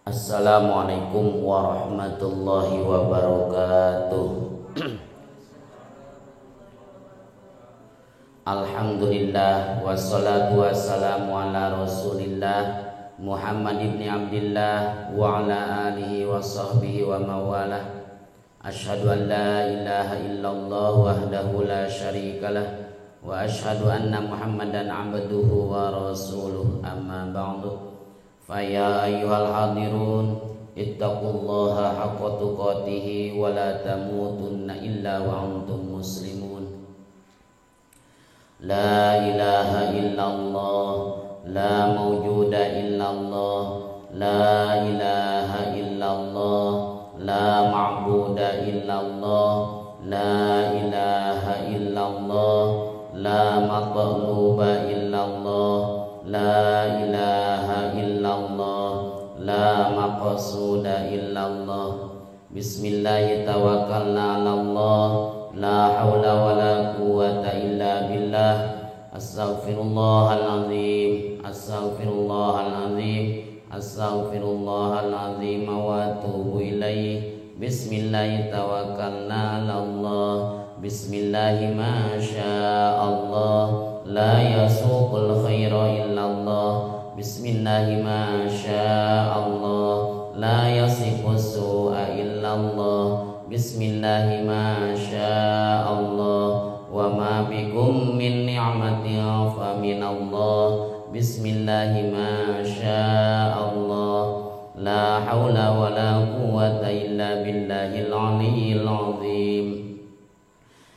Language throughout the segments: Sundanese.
Assalamualaikum warahmatullahi wabarakatuh. Alhamdulillah wassalatu wassalamu ala rasulillah Muhammad ibn Abdillah wa ala alihi wa sahbihi wa mawalah. Asyhadu an la ilaha illallah wahdahu la syarikalah wa asyhadu anna Muhammadan abduhu wa rasuluh. Amma ba'du. Faya ayyuhal hadirun ittaqullaha haqqa tuqatih wa la tamutunna illa wa antum muslimun. La ilaha illallah, la mawjuda illallah, la ilaha illallah, la ma'buda illallah, la ilaha illallah, la matluba illallah, la ilaha illallah, la maqsuda illallah. Bismillah tawakkalna 'ala Allah, la haula wala quwata illa billah. Astaghfirullahalazim, astaghfirullahalazim, astaghfirullahalazim wa atubu ilaih. Bismillah tawakkalna 'ala Allah. Bismillah ma sya'allah, la yasuqul khaira illallah. Bismillah ma sya'allah, la yasifus su'a illallah. Bismillah ma sya'allah, wa ma bikum min ni'matin fa minallah. Bismillah ma sya'allah, la haula wa la quwwata illa billahil aliyyil azim.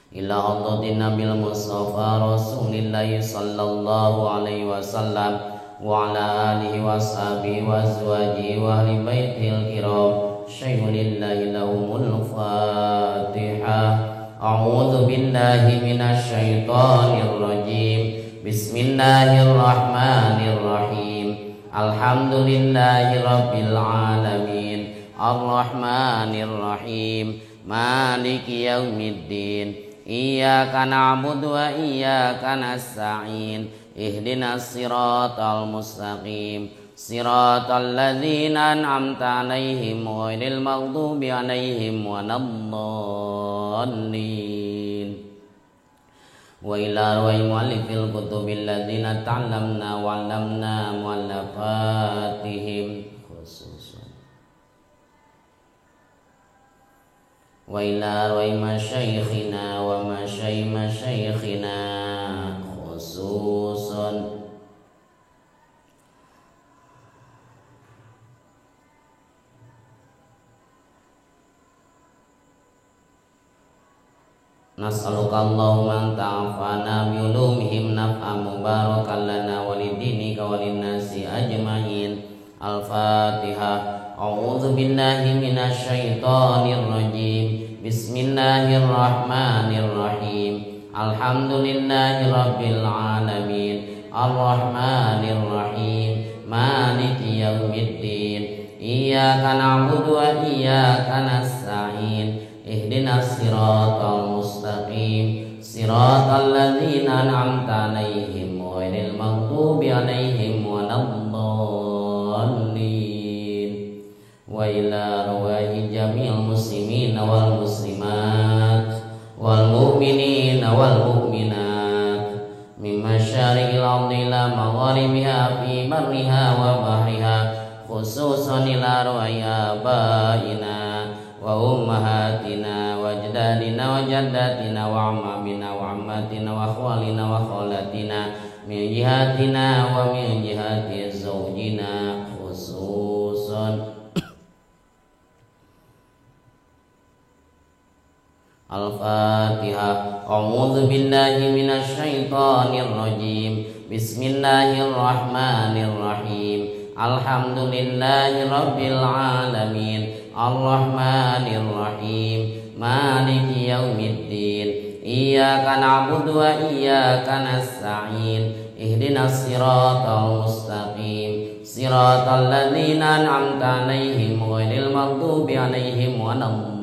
Ila hadratin Nabil Mustafa Rasulillahi sallallahu alaihi wasallam wa ala alihi washabihi wa azwajihi wa ahli baitil kiram. Syai'ulillahi lahumul Fatihah. A'udzu billahi minasyaitonir rajim. Bismillahirrahmanirrahim. Alhamdulillahi rabbil alamin. Arrahmanir rahim. Maliki yaumiddin. Iyyaka na'budu wa iyyaka nasta'in. Ihdinas siratal mustaqim. Siratal ladzina an'amta 'alaihim ghairil maghdubi 'alaihim waladdallin. Wa ila arwahi mu'allifil kutubil ladzina ta'allamna wa 'allamna mu'allafatihim khususan. Wa ila arwahi masyayikhina wa masyayikh masyayikhina khususan. Nas'aluka Allahumma ta'afana bi ulumihim naf'an mubarakan lana wa lidinika wa linnasi ajma'in. Al-Fatihah. A'udzu billahi minasyaitonir rajim. Bismillahirrahmanirrahim. Alhamdulillahi rabbil alamin. Arrahmanir rahim. Maliki yaumiddin. Iyyaka na'budu wa iyyaka nasta'in. Ihdinas siratal mustaqim. Siratal ladzina an'amta 'alaihim ghairil maghdubi 'alaihim waladdallin. Wa ila arwahi jami'il muslimina wal muslimat wal mu'minina wal mu'minat min masyariqil ardi ila magharibiha fi barriha wa bahriha, khususan ila arwahi abaina wa ummahatina wa ajdadina wa jaddatina wa ammamina wa ammatina wa akhwalina wa khalatina min jihatina wa min jihati zawjina khususan. Al-Fatihah. A'udzu billahi minasyaitonir rajim. Bismillahirrahmanirrahim. Alhamdulillahi rabbil alamin. Arrahmanir rahim. Maliki yaumiddin. Iyyaka na'budu wa iyyaka nasta'in. Ihdinas siratal mustaqim. Siratal ladzina an'amta 'alaihim ghairil maghdubi 'alaihim waladdallin.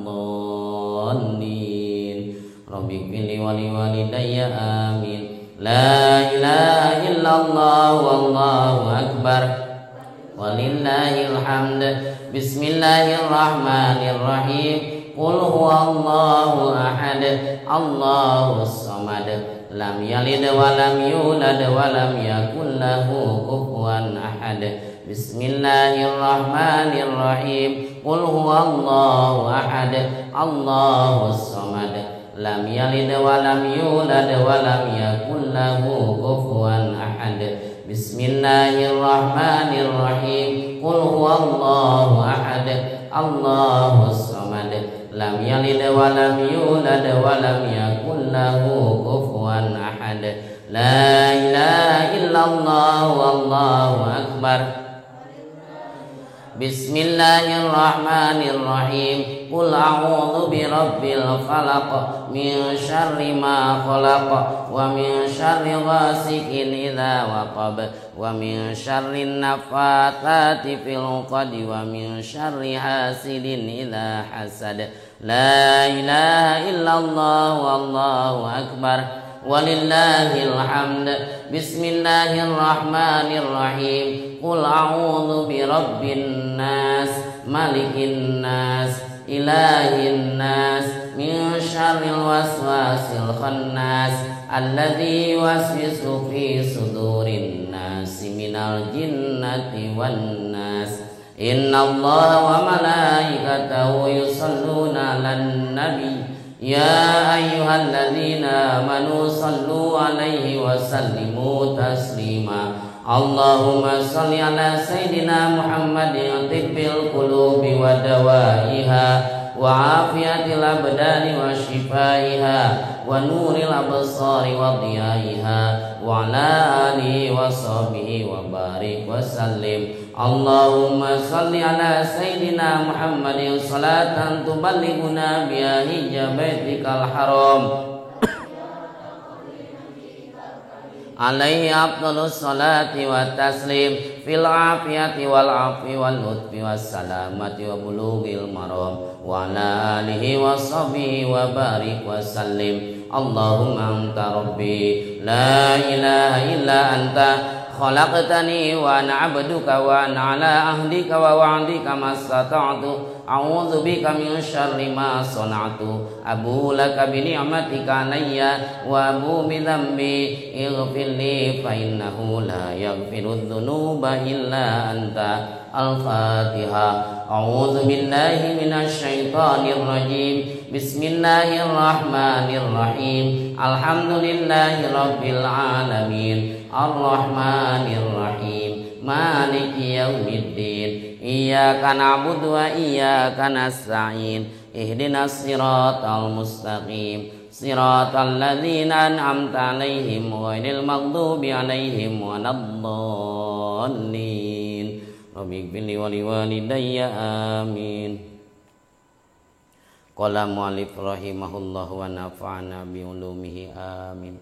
Rabbighfirli wa liwalidayya amin. La ilaha illallah wallahu akbar. Walillahil hamd. Bismillahirrahmanirrahim. Qul huwallahu ahad, Allahus samad, lam yalid wa lam yulad wa lam yakul lahu kufuwan ahad. Bismillahirrahmanirrahim. Qul huwallahu ahad, Allahus samad, lam yalid wa lam yulad wa lam yakul lahu kufuwan ahad. Bismillahirrahmanirrahim. Qul huwallahu ahad, Allahus samad, lam yalid wa lam yulad wa lam yakul lahu kufuwan ahad. La ilaha illallah wallahu akbar. Bismillahirrahmanirrahim. Qul a'udzu birabbil falaq min syarri ma khalaq wa min syarri ghasiqin idza waqab wa min syarri naffatsati fil 'uqad wa min syarri hasidin idza hasad. La ilaha illallah wallahu akbar. Walillahil hamd. Bismillahirrahmanirrahim. Qul a'udzu birabbin nas, malikin nas, ilahin nas, min syarril waswasil khannas, alladzi yuwaswisu fi sudurin nas, minal jinnati wan nas. Innallaha wa malaikatahu yusholluna 'alan nabi. Ya ayyuhalladzina amanu sallu alaihi wa sallimu taslima. Allahumma salli ala sayyidina Muhammadin tibbil qulubi wa dawaiha wa afiyatil abdani wa shifaiha wa nuril absari wa diyaiha wa ala alihi wa sahbihi wa barik wa sallim. Allahumma salli ala sayyidina Muhammadin salatan tuballighuna biha hijja baitikal haram alaihi afdhalus salati wa taslim fil afiyati wal afwi wal lutfi was salamati wa bulughil maram wa ala alihi wa sahbihi wa barik wa sallim. Allahumma anta rabbi la ilaha illa anta khalaqtani wa ana 'abduka wa ana 'ala ahdika wa wa'dika mastata'tu. A'udzu bika min syarri ma sana'tu. Abu laka bi ni'matika alayya wa abu bi dzambi ighfir li fa innahu la yaghfiru dzunuba illa anta. Al-Fatihah. A'udzu billahi minasy syaithanir rajim. Bismillahirrahmanirrahim. Alhamdulillahi rabbil alamin. Arrahmanir rahim. Maliki yaumiddin. Iyyaka na'budu wa iyyaka nasta'in. Ihdinas siratal mustaqim. Siratal ladzina an'amta 'alaihim ghairil maghdubi 'alaihim waladdallin. Rabbighfirli wa liwalidayya amin. Qala mu'allif rahimahullah wa nafa'ana bi ulumihi amin.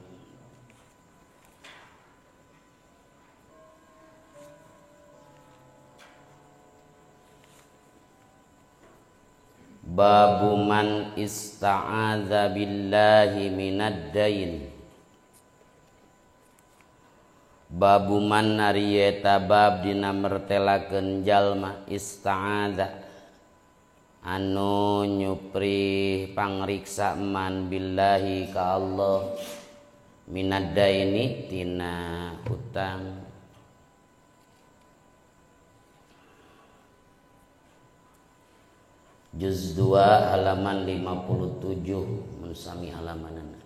Babu man ista'adza billahi minad dain. Babu man ari eta bab dina mertelakeun jalma ista'adza anu nyupri pangriksa man billahi ka Allah minad daini tina hutang. Juz 2 halaman 57 mun sami halamanana.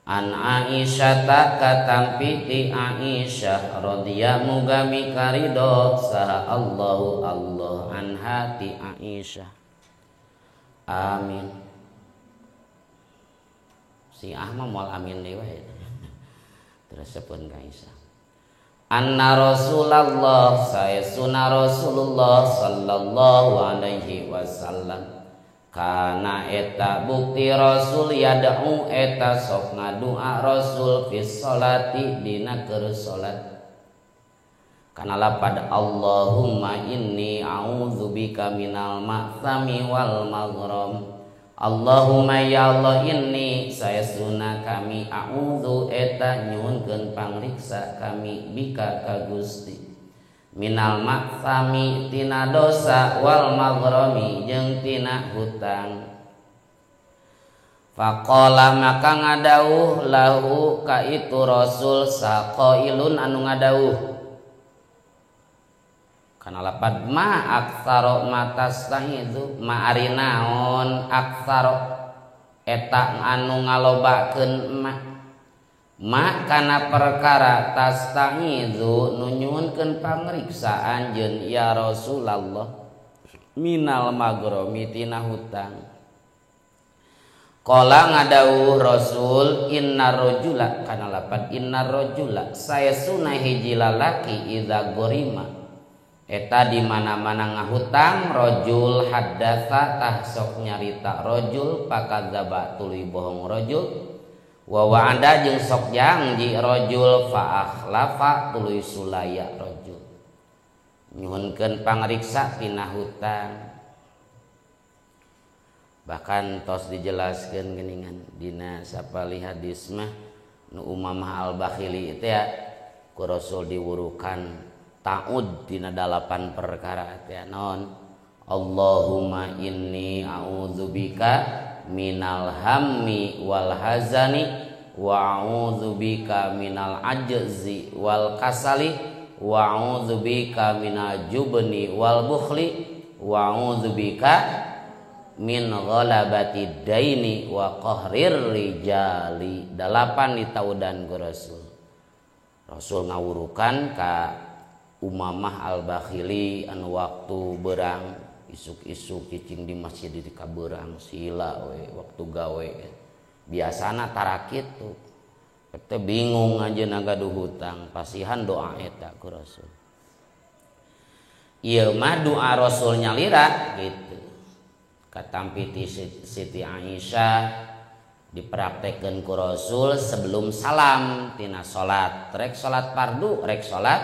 An Aisyah katampi ti Aisyah radhiyallahu muga mikaridho saha Allahu Allah anha ti Aisyah. Amin. Si Ahmad moal amin deui wae. Teresepkeun ka Aisyah. Anna Rasulullah saesuna Rasulullah sallallahu alaihi wasallam kana eta bukti Rasul yad'u eta sok ngadua Rasul fi sholati dina keur salat. Kana lapad Allahumma inni a'udzubika minal ma'tsami wal maghram. Allahumma ya Allah inni saestuna kami a'udzu eta nyuhunkeun pangriksa kami bika ka Gusti Minal maksami tina dosa wal maghromi jeung tina hutang. Faqala maka ngadauh lahu ka itu Rasul saqailun anu ngadauh. Kana lapad ma aktsara ma tastahizu ma ari naon aktsara eta anu ngalobakeun ma ma kana perkara tastahizu nu nyuhunkeun pangriksa anjeun ya Rasulullah minal maghromi tina hutang. Qala ngadawuh Rasul innar rajula kana lapad innar rajula saesuna hiji lalaki idza gorima eta di mana-mana ngahutang rajul haddatsa tah sok nyarita rajul pakadzaba tuluy bohong rajul wa wa'ada jeung sok janji rajul fa akhlafa tuluy sulaya rajul nyuhunkeun pangriksa tina hutang. Bahkan tos dijelaskeun geuningan dina sapali hadis mah nu Umamah al-Bakhili teh ya ku Rasul diwurukan ta'ud dina 8 perkara teh naon Allahumma inni a'udzubika minal hammi wal hazani wa a'udzubika minal ajzi wal kasali wa a'udzubika minal jubni wal bukhli wa a'udzubika min ghalabati daini wa qahrir rijali. 8 ditaudan ku Rasul. Rasul ngawurukan ka Umamah al-Bakhili anu waktu berang isuk-isuk cicing di masjid di kaberang sila we waktu gawe biasana tarakit tuh teh bingung aja gaduh hutang pasihan doa eta ku Rasul. Ieu mah doa Rasul nyalira gitu. Katampi ti Siti Aisyah dipraktekeun ku Rasul sebelum salam tina salat, rek salat fardu rek salat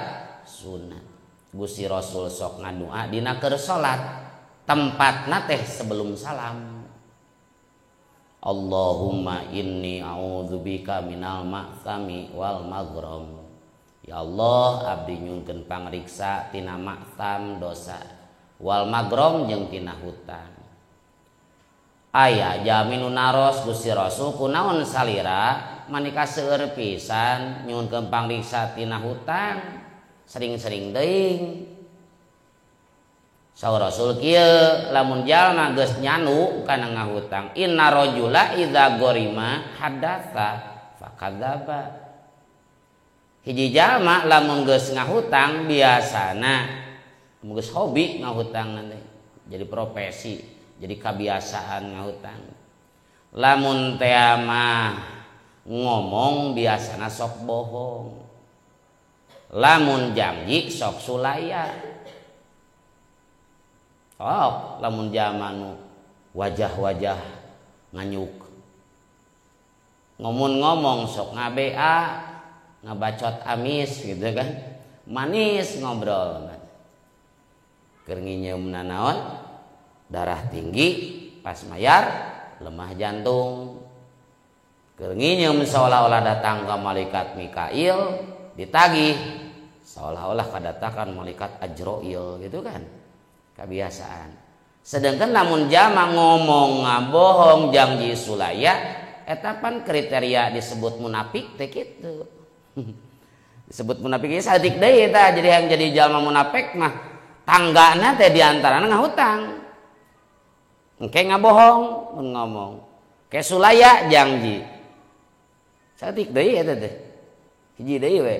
sunat. Gusti Rasul sok ngadua dina keur salat, tempatna teh sebelum salam. Allahumma inni a'udzubika minal ma'tsami wal maghram. Ya Allah, abdi nyungkeun pangriksa tina ma'tsam dosa wal maghram jeung tina hutang. Aya jalmi nu naros Gusti Rasul kunaon salira manika seueur pisan nyuhunkeun pangriksa tina hutang sering-sering teuing. Saur Rasul kieu lamun jalma geus nyanu kana ngahutang inna rajula idza gorima hadatsa fakadzaba. Hiji jalma lamun geus ngahutang biasana geus hobi ngahutang nanti jadi profesi, jadi kebiasaan ngahutang. Lamun teh mah ngomong biasana sok bohong. Lamun janji sok sulaya. Sok lamun jamanu wajah-wajah nganyuk. Ngomong-ngomong sok ngabea, ngabacot amis gitu kan. Manis ngobrol. Keur nginyeumna naon? Darah tinggi, pas mayar lemah jantung. Keur nginyeum seolah-olah datang ke malaikat Mikail, ditagih seolah-olah kadatakan malaikat Ajroil gitu kan. Kebiasaan. Sedangkan lamun jama ngomong ngabohong janji sulaya, eta pan kriteria disebut munafik teh kitu. Disebut munafik ieu saeutik deui eta, jadi yang jadi jalma munafik mah tanggana teh diantarana ngahutang. Engke ngabohong mun ngomong. Ke sulaya janji. Saeutik deui eta teh. Hiji deui we.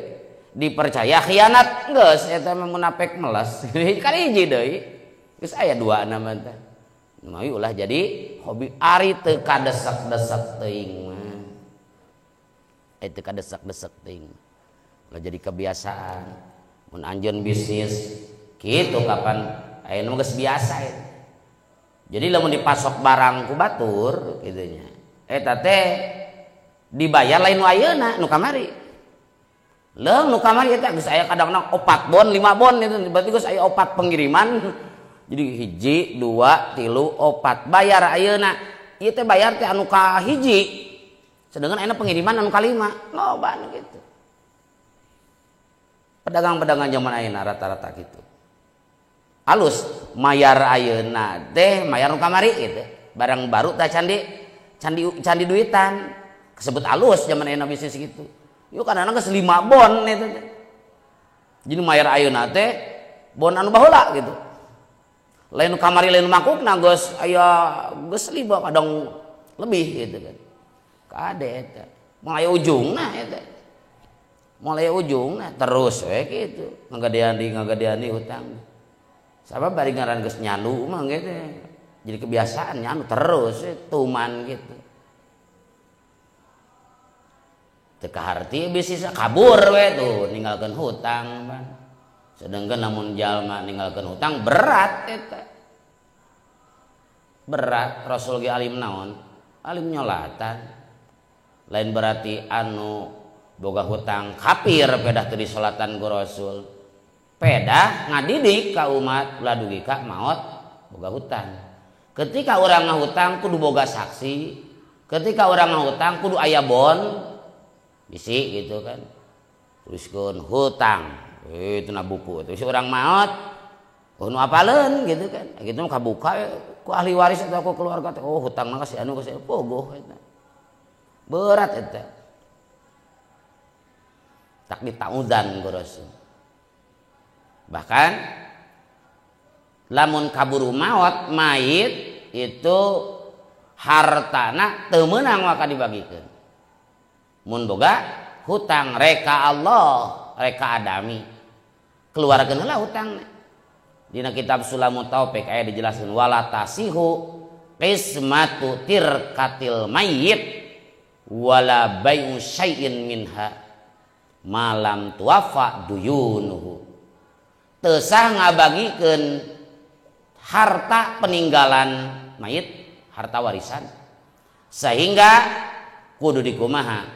Dipercaya khianat geus eta mah munafik melas. Kan hiji deui. Geus aya dua nama teh. Mawi ulah jadi hobi ari teu kadesek-desek teuing mah. Teu kadesek-desek teuing. Ulah jadi kebiasaan. Mun anjeun bisnis kitu kapan ayeuna mah geus biasa eta. Jadi lamun dipasok barang ku batur kitu nya. Eta teh dibayar lain nu ayeuna nu kamari. Leung nu kamari eta geus aya kadang-kadang 4 bon, 5 bon itu berarti geus aya 4 pengiriman. Jadi 1, 2, 3, 4 bayar ayeuna. Ieu teh bayar teh anu ka 1. Sedangkan ayeuna pengiriman anu ka 5. Loba nu kitu. Pedagang-pedagang zaman ayeuna rata-rata gitu. Alus mayar ayeuna teh mayar nu kamari gitu. Barang baru tah candi duitan. Kesebut alus zaman ayeuna bisnis gitu. Yuk kadang-kadang geus 5 bon itu teh. Jadi mayar ayeuna teh bon anu baheula gitu. Lain nu kamari lain nu mangkukna geus aya geus 5 kadang lebih gitu kan. Kade eta. Mulai ujungna eta. Mulai ujungna terus we gitu. Ngagadean di hutang. Sabab bari ngaran geus nyandu mah gitu. Jadi kebiasaan nyandu terus tuman gitu. Teu kaharti bisnis kabur we tuh ninggalkeun hutang pan. Sedangkan lamun jalma ninggalkeun hutang berat eta. Berat Rasul ge alim naon? Alim nyolatan. Lain berarti anu boga hutang kafir pedah teu disolatan ku Rasul. Pedah ngadidik ka umat ulah dugi ka maot boga hutang. Ketika urang ngahutang kudu boga saksi, ketika urang ngahutang kudu aya bon bisi gitu kan. Tuliskeun hutang, itu na buku itu. Si urang maot nu apaleun gitu kan. Gitu mah kabuka ku ahli waris atau ku keluarga teh, oh hutang mah ka si anu ka si pogoh eta. Berat eta. Tak ditaudan ku Rasul. Bahkan lamun kaburu maot mayit itu hartana teu meunang maka dibagikeun. Mun boga hutang reka Allah, reka adami. Keluarkeun heula hutangna. Dina kitab Sulamut Taufik aya dijelaskeun wala tasihu qismatu tirkatil mayyit wala bai'u syai'in minha malam tuwafa duyunuhu. Teu sah ngabagikeun harta peninggalan mayit, harta warisan, sehingga kudu dikumaha,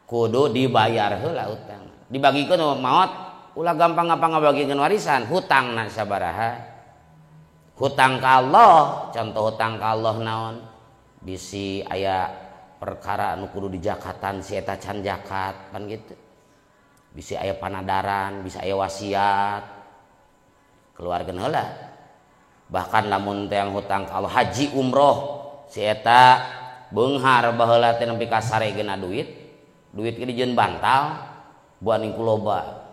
kudu dibayar heula hutang. Dibagikeun maot ulah gampang-gampang ngabagikeun warisan, hutangna sabaraha. Hutang ka Allah, contoh hutang ka Allah naon? Bisi aya perkara anu kudu dijakatan si eta can jakat pan gitu. Bisi aya panadaran, bisa aya wasiat. Keluarkeun heula. Bahkan lamun teh hutang ka Allah haji umroh si eta beunghar baheula teh nepi ka saregeuna duit, duit ge dijieun bantal buan ku loba.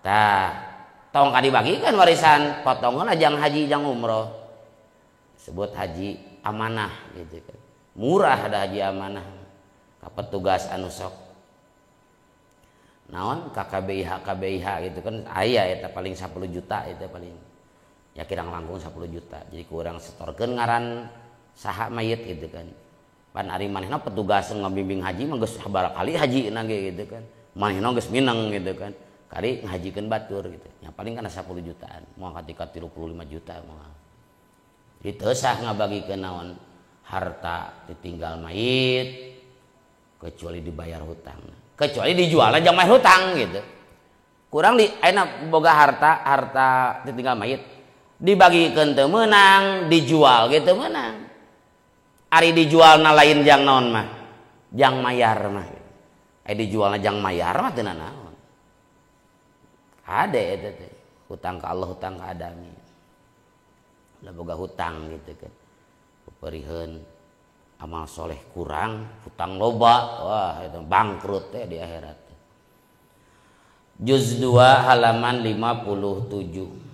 Tah, tong kadibagikeun warisan, potongan jang haji jang umroh. Sebut haji amanah gitu kan. Murah ada haji amanah. Ka petugas anu sok naon KKBIH KBIH gitu kan aya eta paling 10 juta eta paling. Ya kirang langkung 10 juta. Jadi kurang setorkeun ngaran saha mayit gitu kan. Pan ari manehna petugas ngabimbing haji mah geus sabaraha kali haji na ge gitu kan. Manehna geus mineng gitu kan. Kari ngahajikeun batur gitu. Yang paling kana 10 jutaan, moal katika 35 juta moal. Jadi teu sah ngabagikeun naon harta ditinggal mayit kecuali dibayar hutang. Kecuali dijual aja bayar hutang gitu. Kurang di ayeuna boga harta, harta ditinggal mayit dibagikeun teu meunang, dijual ge teu meunang. Ari dijualna lain jang naon mah? Jang mayar mah. Ari dijualna jang mayar mah teu nanaon. Ada eta teh, hutang ka Allah, hutang ka adami. Lah boga hutang gitu kan. Peperiheun amal soleh kurang, hutang loba, wah itu bangkrut teh di akhirat. Juz 2 halaman 57.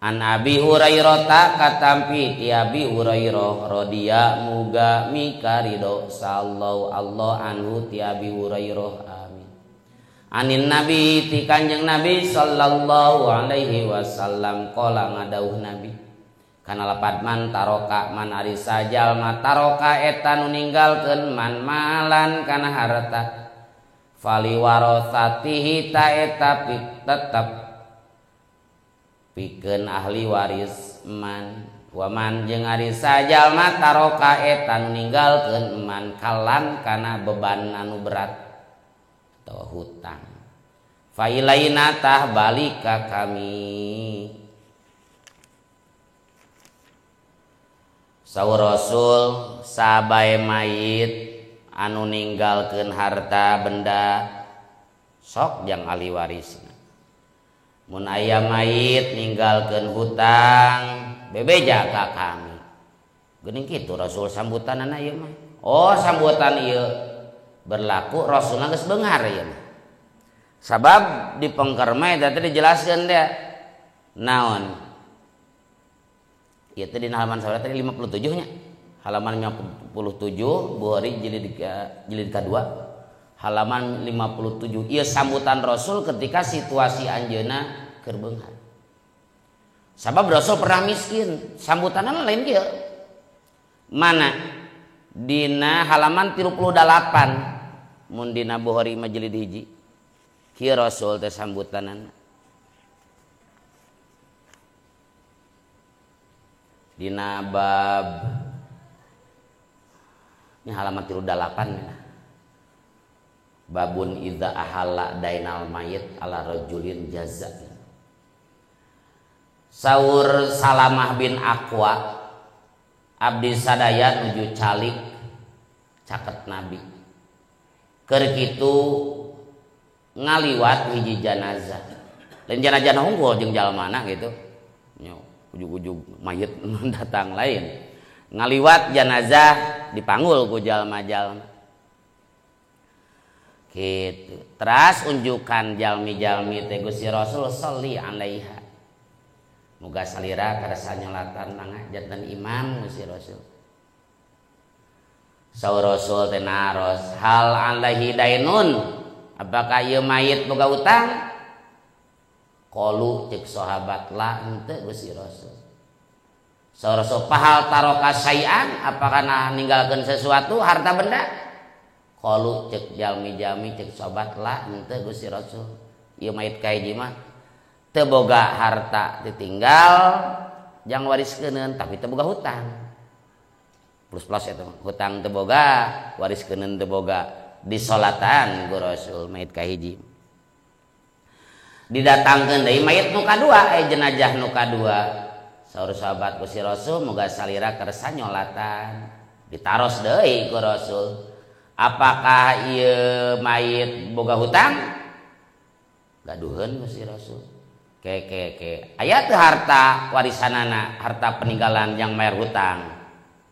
An Abi Hurairah katampi ti Abi Hurairah radhiya muga mika ridho sallallahu Allah anhu ti Abi Hurairah amin. Anin Nabi ti Kanjeng Nabi sallallahu alaihi wasallam qala ngadauh Nabi kana lapad man taroka man ari sajalma taroka eta nu ninggalkeun man malan kana harta fali warasatihi ta eta tetep pikeun ahli waris man waman jeung ari sajalma taroka eta nu ninggalkeun man kalan kana beban anu berat atau hutang failaina tah balik ka kami. Saur Rasul sabae mayit anu ninggalkeun harta benda sok jang ahli warisna. Mun aya mayit ninggalkeun hutang bebeja ka kami. Geuning kitu Rasul sambutanana ieu mah. Oh sambutan ieu berlaku Rasulna geus beunghar ieu mah. Sabab di pengker mah eta teh dijelaskeun teh naon. Ieu teh dina halaman sabaraha teh 57 nya. Halaman 57 Bukhari jilid kedua. Halaman 57 ieu sambutan Rasul ketika situasi anjeunna keur beunghar. Sabab Rasul pernah miskin, sambutanna lain kieu. Mana? Dina halaman 38 mun dina Bukhari mah jilid 1. Kieu Rasul teh sambutanana. Dina bab ini halaman 38 ya. Babun idza ahala dainal mayit ala rajulin jaza. Saur Salamah bin Aqwa abdi sadaya nuju calik caket Nabi. Keur kitu ngaliwat hiji janazah. Lain janazah unggul jeung jalmana gitu. Nya ujug-ujug mayit datang lain. Ngaliwat janazah dipanggul ku jalma-jalma. Gitu. Teras unjukan jalmi-jalmi teh Gusti Rasul sholli alaiha. Muga salira karasa nyolatan mangga janten imam Gusti Rasul. Saur Rasul teh naros hal alaihi dainun, apakah ieu mayit boga utang? Qalu cek sahabat la henteu Gusti Rasul. Saur Rasul pahal taroka syai'an, apakah nah ninggalkeun sesuatu harta benda? Qalu cek jalmi-jalmi cek sobat lah henteu Gusti Rasul. Ieu mayit ka hiji mah teu boga harta ditinggal jang wariskeuneun tapi teu boga hutang. Plus-plus eta mah hutang teu boga, wariskeuneun teu boga, disolatan ku Rasul mayit ka hiji. Didatangkeun deui mayit nu kadua, jenazah nu kadua. Saur sahabat Gusti Rasul moga salira kersa nyolatan. Ditaros deui ku Rasul. Apakah ieu mayit boga hutang? Gaduheun Gusti Rasul. Ke ke ke. Aya teu harta warisanana, harta peninggalan yang bayar hutang.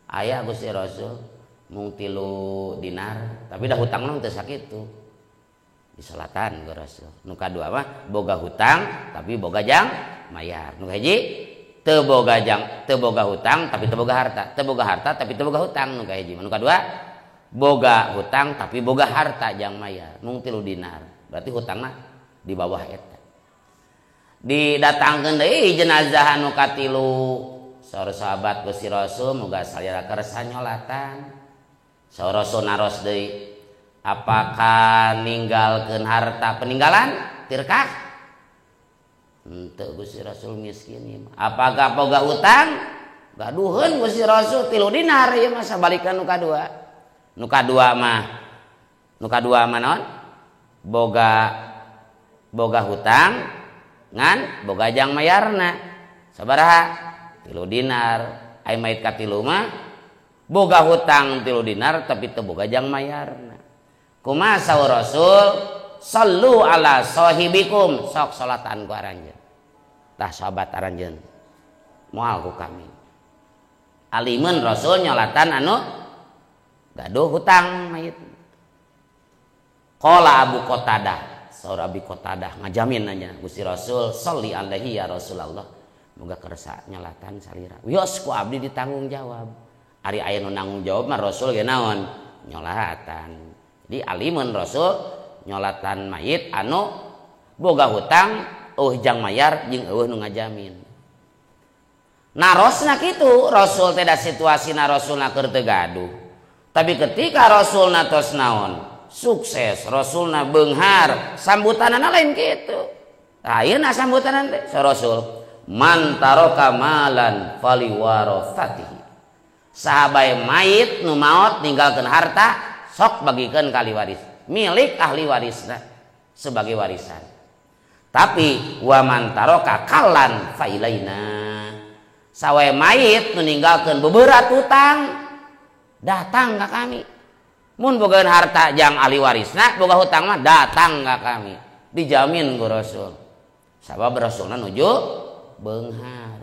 Aya Gusti Rasul mung 3 dinar, tapi dah hutangna teu sakitu. Disolatan ku Rasul. Nu kadua mah boga hutang tapi boga jang mayar. Nu kahiji teu boga jang, teu boga hutang tapi teu boga harta, teu boga harta tapi teu boga hutang nu kahiji. Nu kadua boga hutang tapi boga harta jang mayar mung 3 dinar, berarti hutangna di bawah eta. Didatangkeun deui jenazah anu katilu. Saur sahabat Gusti Rasul moga salira kersa nyolatan. Saur Rasul naros deui, apakah ninggalkeun harta peninggalan tirkah? Henteu Gusti Rasul miskin ieu mah. Apakah boga hutang? Gaduheun Gusti Rasul 3 dinar ieu mah sabalikeun nu kadua. Nu kadua mah naon? Boga hutang ngan boga jang mayarna. Sabaraha? 3 dinar. Ai mayit katilu mah boga hutang 3 dinar tapi teu boga jang mayarna. Kumaha saur Rasul? Sallu ala sahibikum, sok salatan ku aranjeun. Tah sahabat aranjeun moal ku kami. Alimun Rasul nyolatan anu gaduh hutang mayit. Qala Abu Qatadah, saur Abi Qatadah ngajamin aja Gusti Rasul sholli alaihi ya Rasulullah. Moga kersa nyolatan salira. Wios ku abdi ditanggung jawab. Ari aya nu nanggung jawab mah Rasul ge naon? Nyolatan. Jadi alimun Rasul nyolatan mayit anu boga hutang eueuh jang mayar jeung eueuh nu ngajamin. Narosna kitu Rasul teh da situasina Rasulna keur teu gaduh. Tapi ketika Rasulna tos naon? Sukses, Rasulna beunghar, sambutanana lain kitu. Tah ayeuna sambutanana teh sa Rasul, man taraka malan faliwarasatihi. Sahabae mayit nu maot ninggalkeun harta sok bagikeun ka ahli waris, milik ahli warisna sebagai warisan. Tapi wa man taraka kalan failaina. Sawae mayit nu ninggalkeun beberat hutang datang ka kami. Mun boga harta jang ahli warisna boga hutang mah datang ka kami. Dijamin ku Rasul. Sabab Rasulna nuju beunghar.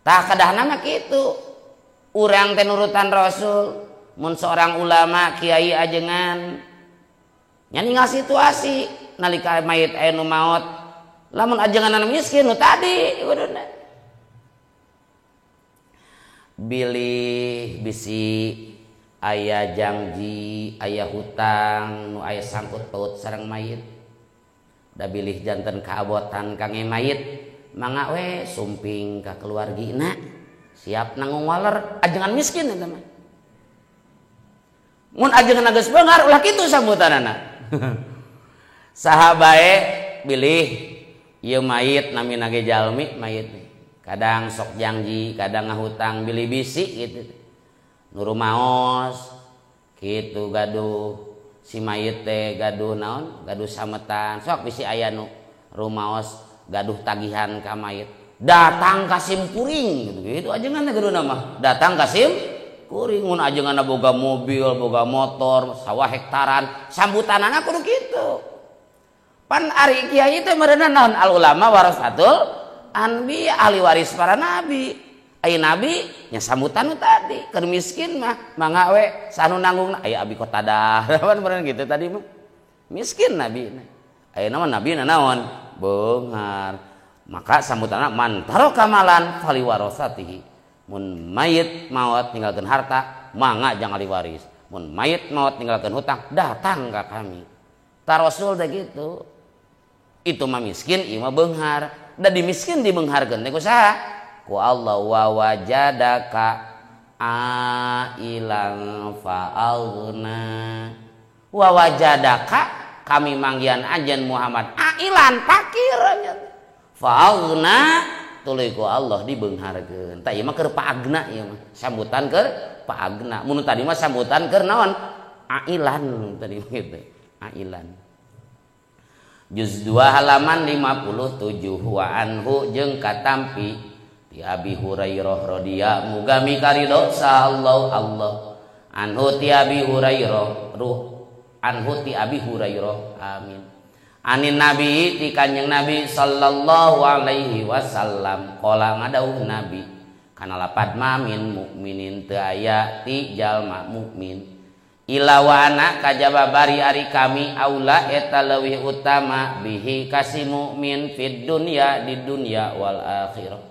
Tah kadahna mah kitu. Urang teh nurutan Rasul. Mun seorang ulama kiai ajengan nya ninggal situasi nalika mayit aya nu maot lamun ajengan miskin nu tadi kuduna bilih bisi aya janji aya hutang nu aya sangkut paut sareng mayit da bilih janten kaabotan kange mayit mangga we sumping ka keluargina siap nanggung waler ajengan miskin eta mah. Mun ajengan geus beunghar ulah kitu sambutanana. Saha bae bilih ieu mayit namina ge jalmi mayit kadang sok janji kadang ngahutang bilih bisi gitu nu rumaos kitu gaduh si mayit teh gaduh naon gaduh sametan sok bisi aya nu rumaos gaduh tagihan ka mayit datang ka simkuring gitu gitu ajengan teh gaduhna mah datang ka simkuring mun ajenganna boga mobil boga motor sawah hektaran sambutanana kudu kitu. Pan ari kiai teh meureunna naon al ulama warasatul anbiya ahli waris para nabi. Aya nabi nya sambutan nu tadi keur miskin mah mangga we sanu nanggungna aya abi kotadah pan meureun kitu tadi mah miskin nabi. Ayeuna mah nabi naon beunghar. Maka sambutanna man taraka malan fali warasatihi. Mun mayit maot ninggalkeun harta mangga jang ahli waris. Mun mayit maot ninggalkeun hutang datang ka kami. Ta Rasul teh kitu. Itu mah miskin ieu mah beunghar. Da di miskin dibeungharkeun teh ku saha? Ku Allah wa wajadaka ailan fa'alna. Wa wajadaka kami manggihan anjeun Muhammad ailan fakir anjeun. Fa'alna tuluy ku Allah dibeungharkeun. Tah ieu mah keur paagna ieu mah. Sambutan keur paagna. Mun tadi mah sambutan keur naon? Ailan tadi gitu. Ailan. Juz 2 halaman 57 wa anhu jeung katampi ti Abi Hurairah radhiyallahu muga mikaridho sallallahu Allah anhu ti Abi Hurairah ruh anhu ti Abi Hurairah amin anin nabi ti kanjeng nabi sallallahu alaihi wasallam qala ngadauh nabi kana lapad mamin mukminin teu aya ti jalma mukmin ilawana kajaba bari ari kami aula eta leuwih utama bihi kasi mukmin fid dunya di dunya wal akhirah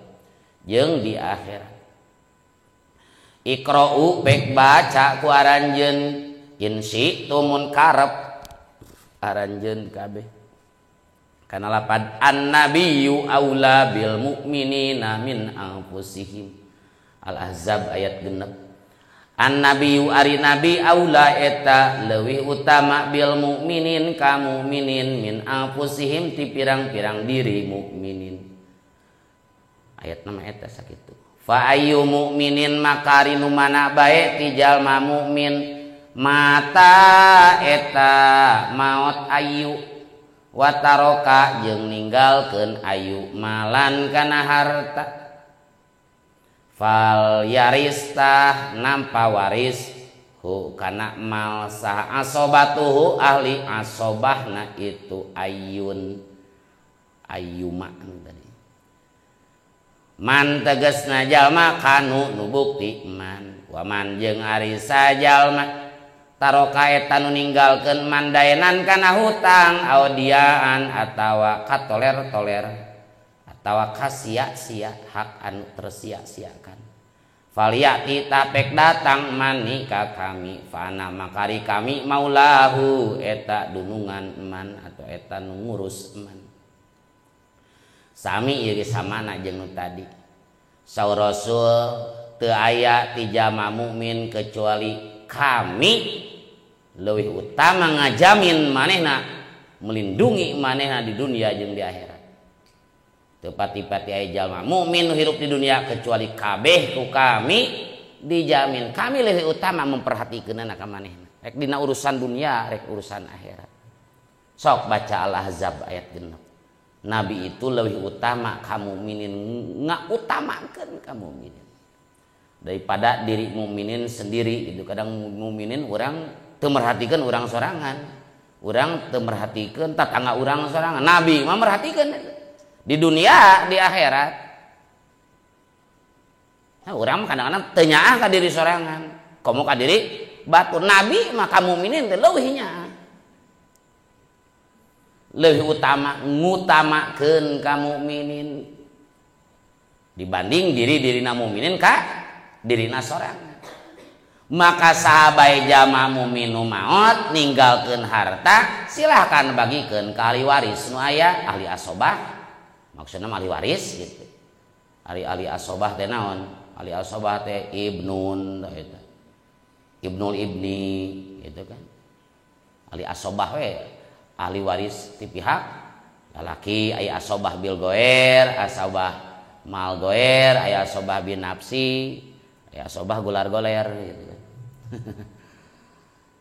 jeung di akhirat. Iqra'u pek baca ku aranjeun insi tumun karep aranjeun kabeh kana lapad annabiyyu aula bil mu'minina min anfusihim. Al-Ahzab ayat 6. An-nabiyyu ari nabi aula eta leuwih utama bil mukminin ka mukminin min anfusihim ti pirang-pirang diri mukminin. Ayat nama eta sakitu. Fa ayyu mukminin maka ari nu mana bae ti jalma mukmin mata eta maot ayu wa taroka jeung ninggalkeun ayu malan kana harta. Fal yaristah nampa waris hu kana mal saha asobatuhu ahli asobahna itu ayun ayuma tadi man tegasna jalma kanu nu bukti man wa man jeung ari sajalma taroka eta nu ninggalkeun mandaenan kana hutang audiaan atawa katoler-toler atawa kasia-sia hak anu tersia-siakan. Faliyati tapek datang mani ka kami fana makari kami maulahu eta dunungan man atau eta nu ngurus man. Sami ieu ge samana jeung nu tadi. Saur Rasul teu aya ti jalma mukmin kecuali kami leuwih utama ngajamin manehna melindungi manehna di dunia jeung di akhirat. Teu pati-pati aya jalma mukmin hirup di dunia kecuali kabeh ku kami dijamin kami leuwih utama memperhatikeunana ka manehna rek dina urusan dunia rek urusan akhirat. Sok baca Al-Ahzab ayat 6. Nabi itu lebih utama ka mukminin, ngautamakeun ka mukminin daripada diri mukminin sendiri itu. Kadang mukminin urang teu merhatikeun urang sorangan, urang teu merhatikeun tatangga urang sorangan. Nabi mah merhatikeun di dunia, di akhirat. Nah, urang mah kadang-kadang teu nyaah ka diri sorangan, komo ka diri batur. Nabi mah ka mukminin teh leuwih nyaah, lebih utama ngutamakeun ka mukminin dibanding diri-dirina mukminin ka dirina sorangan. Maka sahabat jama mukmin nu maot ninggalkeun harta silahkan bagikeun ka ahli waris nu aya, ahli asobah, maksudna ahli waris gitu. Ahli-ahli asobah teh naon? Ahli asobah teh ibnun eta. Ibnul ibni gitu kan. Ahli asobah we ahli waris ti pihak lalaki, aya asobah bil goer, asobah mal goer, aya asobah bin nafsi, aya asobah gular goler gitu kan.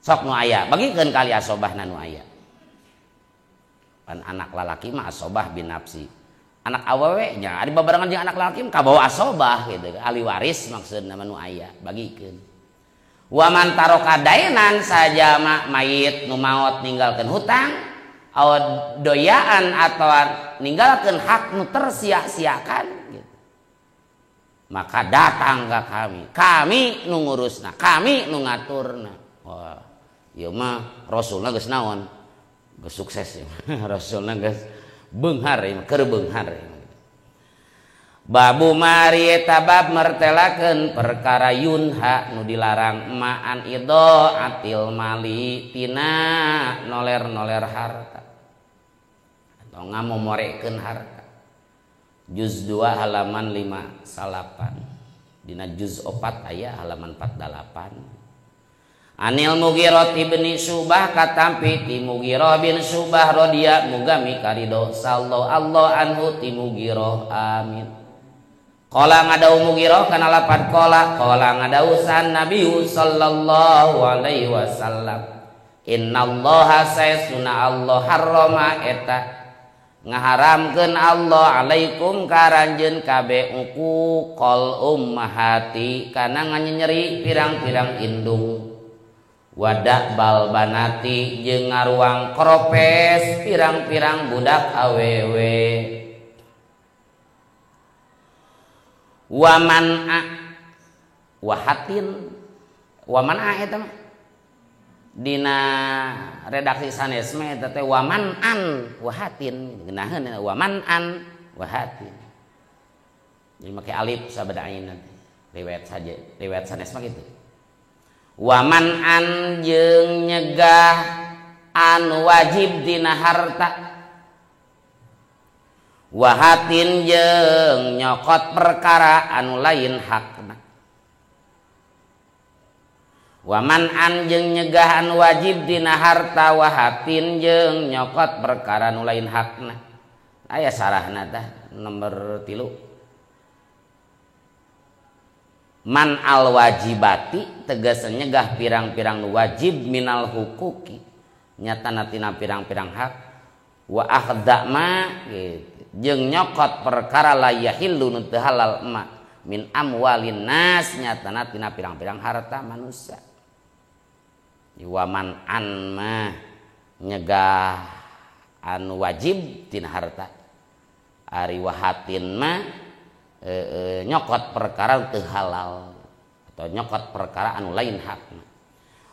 Sok nu aya bagikeun ka ahli asobahna nu aya. Pan anak lalaki mah asobah bin nafsi. Anak awewe nya ari babarengan jeung anak lalaki mah kabawa asobah gitu. Ahli waris maksudna mah nu aya bagikeun. Wa man taraka dainan sajama mayit nu maot ninggalkeun hutang aw doyaan atau ninggalkeun hak nu tersia-siakan gitu. Maka datang ka kami, kami nu ngurusna, kami nu ngaturna. Wah, ieu mah rasulna geus naon? Geus sukses ieu. Rasulna geus beunghar ieu mah, keur beunghar ieu. Babu mari eta bab mertelakeun perkara yunha nu dilarang ma'an idaatil mali tina noler-noler harta atau ngamomorekeun harta. Juz 2 halaman 59, dina juz 4 aya halaman 48. Anil Mughirah ibni Syubah katampi ti Mughirah bin Syubah radhiyallahu muga mikarido sallallahu Allah anhu ti Mughirah amin. Qala ngadau Mughirah kana lapan qala qala ngadausan Nabi sallallahu alaihi wasallam innallaha sayyiduna Allah harrama eta ngaharamkeun Allah alaikum ka ranjeun kabeh uquqal ummahati kana nganyenyeri pirang-pirang indung wadak bal banati jeung ngaruang kropes pirang-pirang budak awewe. Waman a wahatin waman a eta mah dina redaksi sanes mah eta teh waman an wahatin geunaheun waman an wahatin. Jadi make alif sabada ain riwayat saja, riwayat sanes mah kitu. Waman an jeung nyegah anu wajib dina harta wahatin jeung nyokot perkara anu lain hakna. Waman an jeung nyegah anu wajib dina harta wahatin jeung nyokot perkara anu lain hakna. Aya sarahna tah nomor 3. Man al wajibati tegas nyegah pirang-pirang nu wajib minal hukuki nyatana tina pirang-pirang hak wa akhdha ma gitu jeung nyokot perkara la yahillu nu teu halal ma min amwalin nas nyatana tina pirang-pirang harta manusia. Waman an mah nyegah anu wajib tina harta, ari wahatin mah nyokot perkara teu halal atau nyokot perkara anu lain hakna.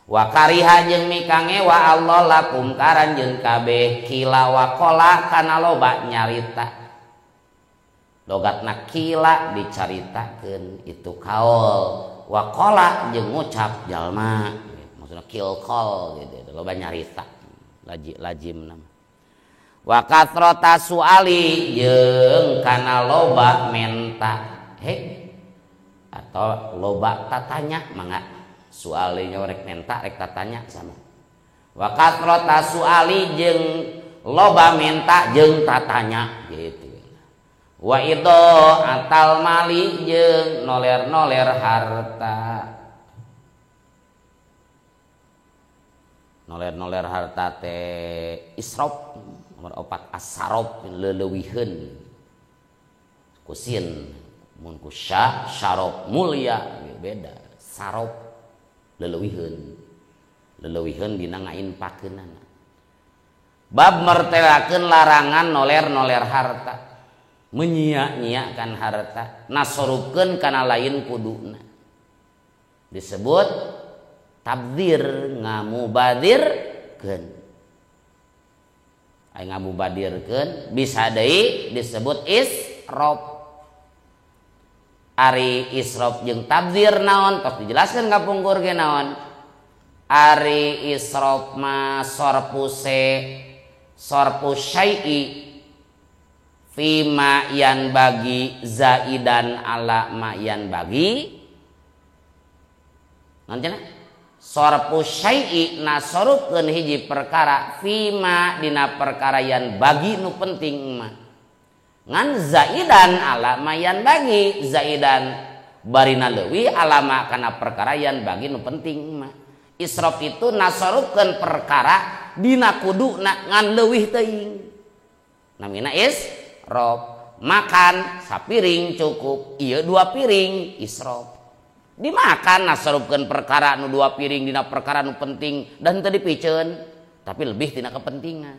Wa kariha jeung mikangewa Allah lakum karanjeun kabeh kila wa qala kana loba nyarita. Logatna kila dicaritakeun itu kaol, wa qala jeung ngucap jalma, maksudna kil qol gitu, loba nyarita lajim nama. Wa kathrata suali jeung kana loba menta he atau loba tatanya mangga sualinya rek menta rek tatanya sama. Wa kathrata suali jeung loba menta jeung tatanya gitu. Wa idho atal mali jeung noler-noler harta. Noler-noler harta teh israf, Nomor 4 asarop leleuwiheun. Kusin mun ku syarop mulia beda. Sarop leleuwiheun. Leleuwiheun dina ngainpakeunana. Bab mertelakeun larangan noler-noler harta. Menyia-nyiakan harta, nasorupkeun kana lain kuduna. Disebut tabdzir, ngamubadirkeun. Ai ngamubadirkeun bisa deui disebut israf. Ari israf jeung tabdzir naon? Tos dijelaskeun ka pungkur ge naon. Ari israf ma sorpuse sorpu syai'i fima yan bagi zaidan ala ma yan bagi. Naon cenah? Sorpu syai'i nasorupkeun hiji perkara fima dina perkara yan bagi nu penting mah. Ngan zaidan ala ma yan bagi, zaidan barina leuwih ala ma kana perkara yan bagi nu penting mah. Israf itu nasorupkeun perkara dina kuduna ngan leuwih teuing. Namina israf. Makan sapiring cukup, ieu 2 piring israf. Dimakan nasorupkeun perkara nu 2 piring dina perkara nu penting dan teu dipiceun tapi lebih tina kepentingan.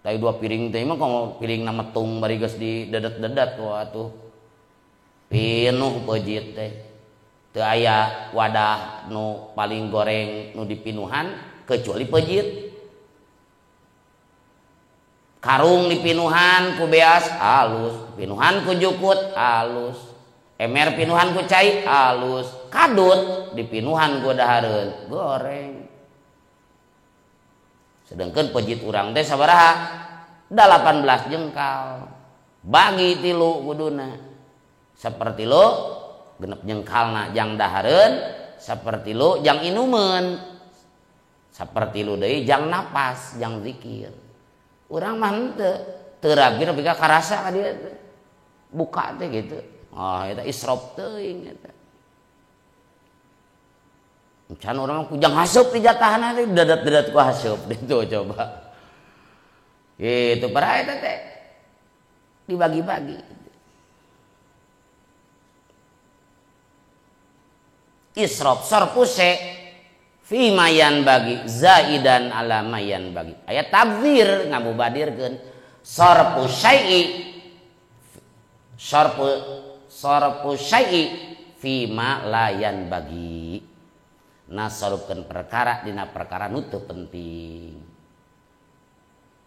Tapi 2 piring teh mah komo piringna metung bari geus didedet-dedet wah atuh. Pinuh peujit teh. Teu aya wadah nu paling goreng nu dipinuhan kecuali peujit. Karung dipinuhan ku beas alus, pinuhan ku jukut alus. Emer pinuhan ku cai alus, kadut dipinuhan ku dahareun goreng. Sedangkan pejit urang teh sabaraha? 18 jengkal. Bagi 3 kuduna. Seperti lo genep jengkalna jang dahareun, seperti lo jang inumeun. Seperti lo deui jang napas, jang zikir. Urang mah henteu, teu ragi nepi ka karasa ka dieu teh. Buka teh gitu. Oh, eta israf teuing eta. Can urang mah kujang haseup di jatahna teh dadat-dadat ku haseup ditu coba. Gitu para eta teh dibagi-bagi. Israf sarfuse fi mayan bagi zaidan ala mayan bagi. Aya tabdzir ngamubadirkeun sarfu syai'i sarfu syai'i fi ma layan bagi. Nasarupkeun perkara dina perkara nu teu penting.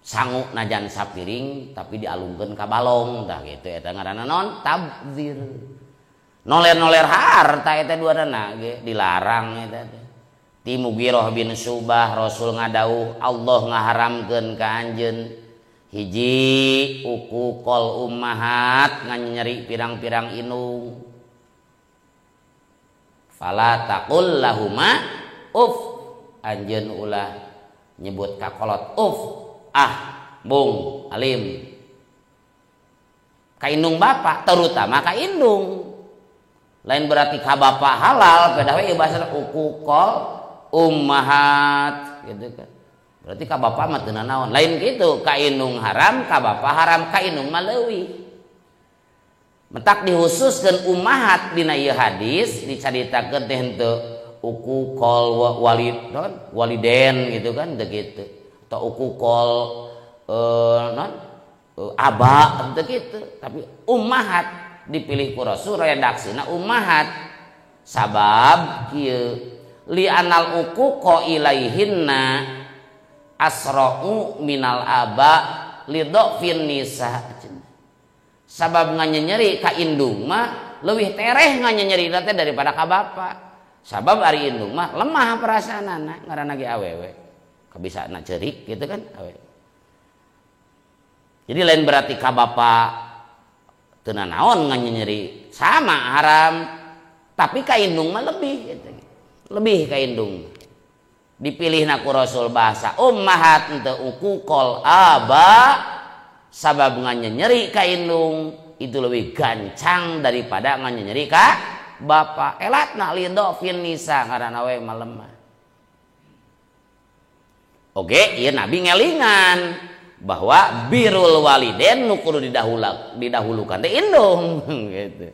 Sangu najan sapiring tapi dialungkeun ka balong tah kitu eta ngaranna naon? Tabdzir. Noler-noler harta eta duanana ge dilarang eta teh. Ti Mughirah bin Subah Rasul ngadauh Allah ngaharamkeun ka anjeun hiji uku qol ummahat nganyeri pirang-pirang inung. Fala taqul lahuma uf, anjeun ulah nyebut kakolot uf, ah, bung, alim. Ka indung bapak, terutama ka indung. Lain berarti ka bapak halal, pedah we bahasa uku qol ummahat gitu kan. Berarti ka bapak mah teu nanaon. Lain kitu, ka indung haram, ka bapak haram, ka indung mah leuwih. Mentak dihususkeun ummahat dina ieu hadis dicaritakeun teh henteu uku qol walid non waliden gitu kan teu kitu. Atau uku qol non aba teu kitu, tapi ummahat dipilih ku Rasul redaksina ummahat. Sabab kieu li anal uquqa ilaihinna asra'u minal aba lidhafin nisa. Sabab nganyenyeri ka indung mah leuwih tereh nganyenyeri teh daripada ka bapa. Sabab ari indung mah lemah perasaanana ngaranna ge awewe. Kabisana ceurik gitu kan awewe. Jadi lain berarti ka bapa teu nanaon nganyenyeri sama haram, tapi ka indung mah lebih gitu. Lebih ka indung. Dipilihna ku Rasul bahasa ummahat henteu uquqal aba. Sabab nganyenyeri ka indung itu lebih gancang daripada nganyenyeri ka bapa. Elatna lidhafin nisa ngaranna we mah lemah. Oke, ieu Nabi ngelingan bahwa birrul waliden nu kudu didahulukan teh indung gitu.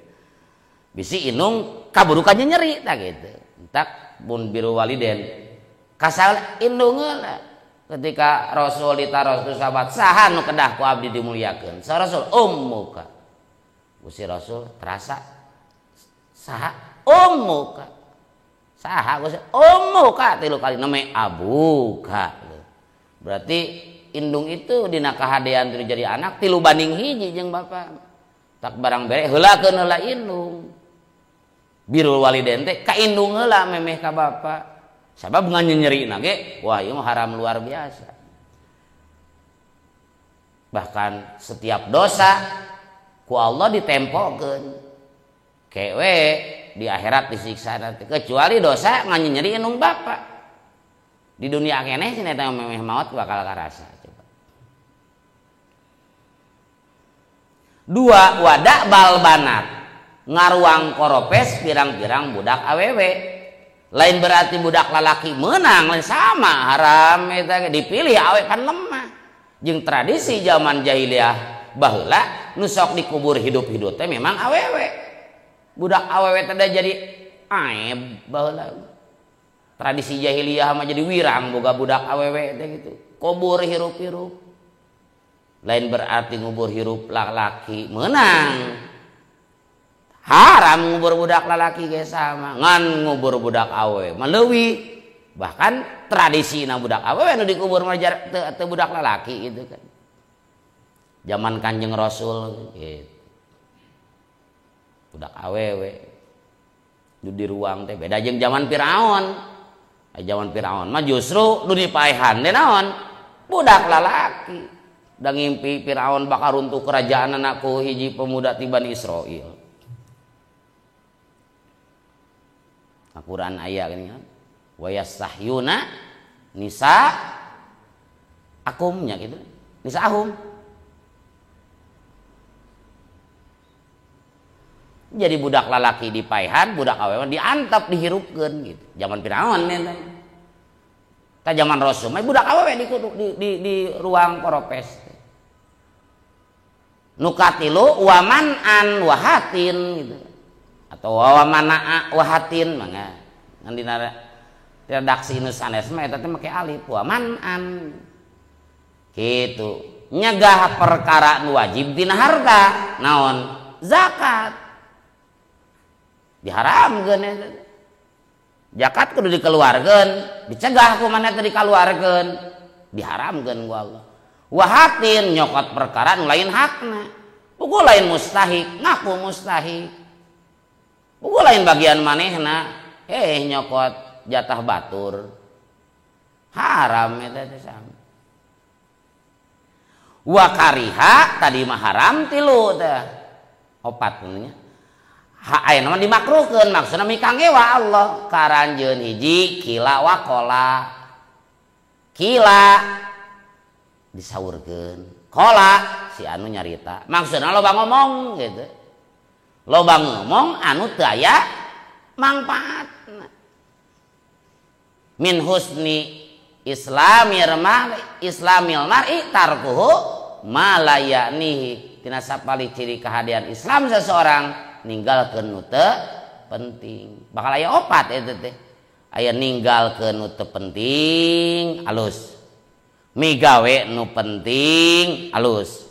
Bisi indung kaburukan nyeri tah gitu. Entak mun birrul waliden kasal indung heula. Ketika Rasul ditaros ku sahabat, saha nu kedah ku abdi dimuliakeun? Sa Rasul ummuka. Gusti Rasul terasa saha ummuka. Saha Gusti ummuka tilu kali name abuka. Berarti indung itu dina kahadean teu jadi anak 3-1 jeung bapa. Tak barang bere heulakeun heula indung. Birrul waliden teh ka indung heula memeh ka bapa. Sabab nganyenyerina ge wah ieu mah haram luar biasa. Bahkan setiap dosa ku Allah ditempokeun. Kewe di akhirat disiksa nanti kecuali dosa nganyenyeri indung bapa. Di dunia keneh cenah eta memeh maot bakal karasa coba. Dua wadak bal banat ngaruang koropes pirang-pirang budak awewe. Lain berarti budak lalaki menang, lain sama haram eta dipilih awe kan lemah. Jeung tradisi zaman jahiliyah baheula nu sok dikubur hidup-hidup teh memang awewe. Budak awewe teh jadi aib baheula. Tradisi jahiliyah mah jadi wirang boga budak awewe teh gitu. Kubur hirup-hirup. Lain berarti ngubur hirup lalaki menang. Haram ngubur budak lalaki ge sama ngan ngubur budak awewe mah leuwih. Bahkan tradisina budak awewe nu dikubur mah teu budak lalaki gitu kan. Zaman Kanjeng Rasul gitu. Budak awewe nu di ruang teh beda jeung zaman Firaun. Zaman Firaun mah justru nu dipaehan teh naon? Budak lalaki. Da ngimpi Firaun bakal runtuh kerajaan anakku hiji pemuda ti Bani Israil. Al-Quran aya gini kan. Wa yastahyuna nisa akumnya gitu. Nisa ahum. Jadi budak lalaki dipaehan, budak awewe diantep dihirupkeun gitu. Zaman Firaun eta. Tah zaman Rasul mah budak awewe di ruang koropes. Nu katilu waman an wahatin gitu. Atau wamanaa wahatin mangga. Ngan dina redaksi nu sanes mah eta teh make alif waman an. Kitu. Nyegah perkara nu wajib dina harta naon? Zakat. Diharamkeun eta. Zakat kudu dikeluarkeun, dicegah ku maneh teh dikaluarkeun, diharamkeun ku Allah. Wahatin nyokot perkara nu lain hakna. Puguh lain mustahik, ngaku mustahik. Puguh lain bagian manehna, nyokot jatah batur. Haram eta teh sama. Wa kariha tadi mah haram tilu teh. Opat nya. Ayeuna mah dimakruhkeun maksudna mikangewa Allah karanjeun hiji kila waqala. Kila disaurkeun. Kola si anu nyarita. Maksudna loba ngomong gitu. Loba ngomong anu teu aya mangpaatna. Min husni islamil mar'i tarkuhu ma la ya'nihi. Tina sapali ciri kehadean Islam seseorang ninggalkeun nu teu penting. Bakal aya opat eta teh. Aya ninggalkeun nu teu penting alus. Migawe nu penting alus.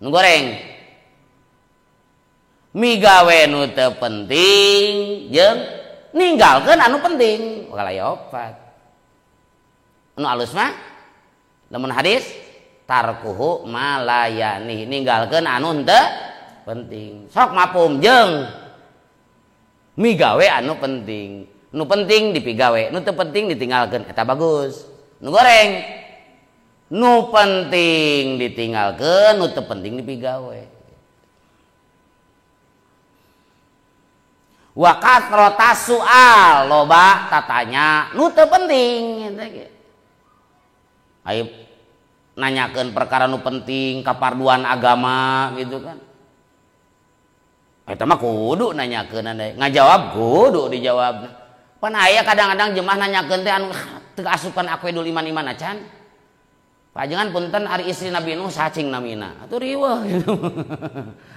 Nu goreng. Migawe nu teu penting jeung ninggalkeun anu penting. Bakal aya opat. Nu alus mah lamun hadis tarkuhu ma la ya'ni, ninggalkeun anu teu penting. Sok mapum jeung migawe anu penting. Nu penting dipigawe, nu teu penting ditinggalkeun eta bagus. Nu goreng nu penting ditinggalkeun, nu teu penting dipigawe. Wa kasrata soal loba tatanya nu teu penting eta ge. Ayo nanyakeun perkara nu penting kaparduan agama gitu kan. Eta mah kudu nanyakeun anda, ngajawab kudu dijawab. Pan aya kadang-kadang jemaah nanyakeun teh anu teu asupan aku idul iman-iman acan. Pajengan punten ari istri Nabi Nuh sacing namina. Atuh riweuh gitu.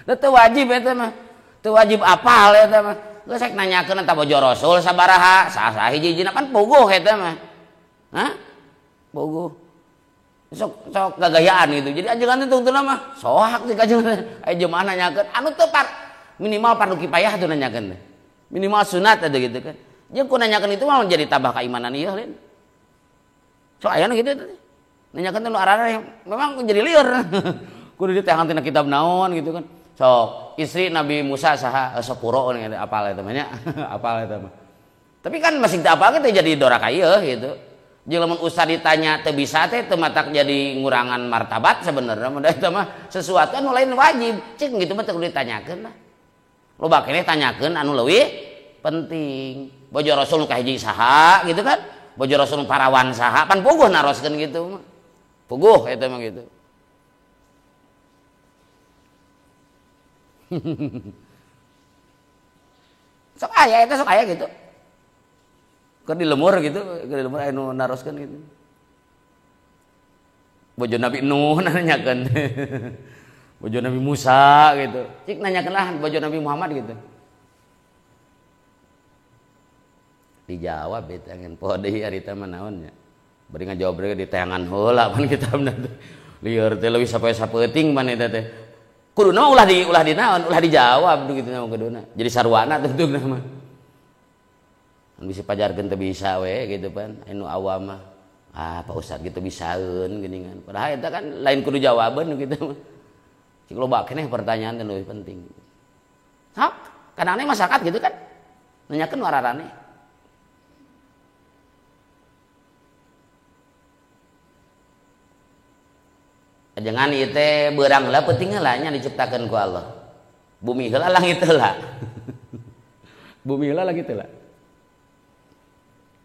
Da teu wajib eta mah. Teu wajib apal eta mah. Geus rek nanyakeun eta bojo Rasul sabaraha, saha hiji-hijina pan puguh eta mah. Hah? Puguh. Sok sok gagayaan gitu. Jadi ajengan teh tungtuna mah soak sih ajengan. Aya jemaah nanyakeun anu teu par minimal fardu kifayah tuh nanyakeun teh. Minimal sunat ada gitu kan. Jeung ku nanyakeun itu mah jadi tambah keimanan ieu lain. Sok aya nu kitu teh. Nanyakeun teh nu arana memang jadi lieur. Kudu diteangan tina kitab naon gitu kan. Sok istri Nabi Musa saha sepuro apal eta mah nya. Apal eta mah. Tapi kan masih teu apal teh jadi doraka ieu gitu. Jeung lamun usah ditanya teu bisa teh teu matak jadi ngurangan martabat sebenarnya mun eta mah sesuatu anu lain wajib. Cik gitu mah teu kudu ditanyakeun lah. Loba keneh tanyakeun anu leuwih penting. Bojo Rasul nu kahiji saha gitu kan? Bojo Rasul nu parawan saha pan puguh naroskeun gitu mah. Puguh eta mah gitu. Sok aya eta sok aya gitu. Keur di lemur gitu, keur di lemur aya nu naroskeun gitu. Bojo Nabi Nuh nanyakeun. Bojo Nabi Musa gitu. Cik nanyakeun lah bojo Nabi Muhammad gitu. Dijawab eta ngan poho deui ari teh mah naon nya. Bari ngajawab deui diteangan heula pan kitabna teh. Lieur teh leuwih sapoe-sapeuting pan eta teh. Kuduna ulah di ulah di naon, ulah dijawab gitu mah kuduna. Jadi sarwana tentuna mah. Kan bisa pajarkeun teu bisa we gitu pan. Anu awam mah ah Pak Ustad gitu bisaeun geuningan. Padahal eta kan lain kudu jawaban gitu mah. Cik loba keneh pertanyaan teh leuwih penting. Sok, kadang-kadang masyarakat gitu kan nanyakeun wararane. Jangan ieu teh beurang heula penting heula nya diciptakeun ku Allah. Bumi heula langit heula. Bumi heula langit heula.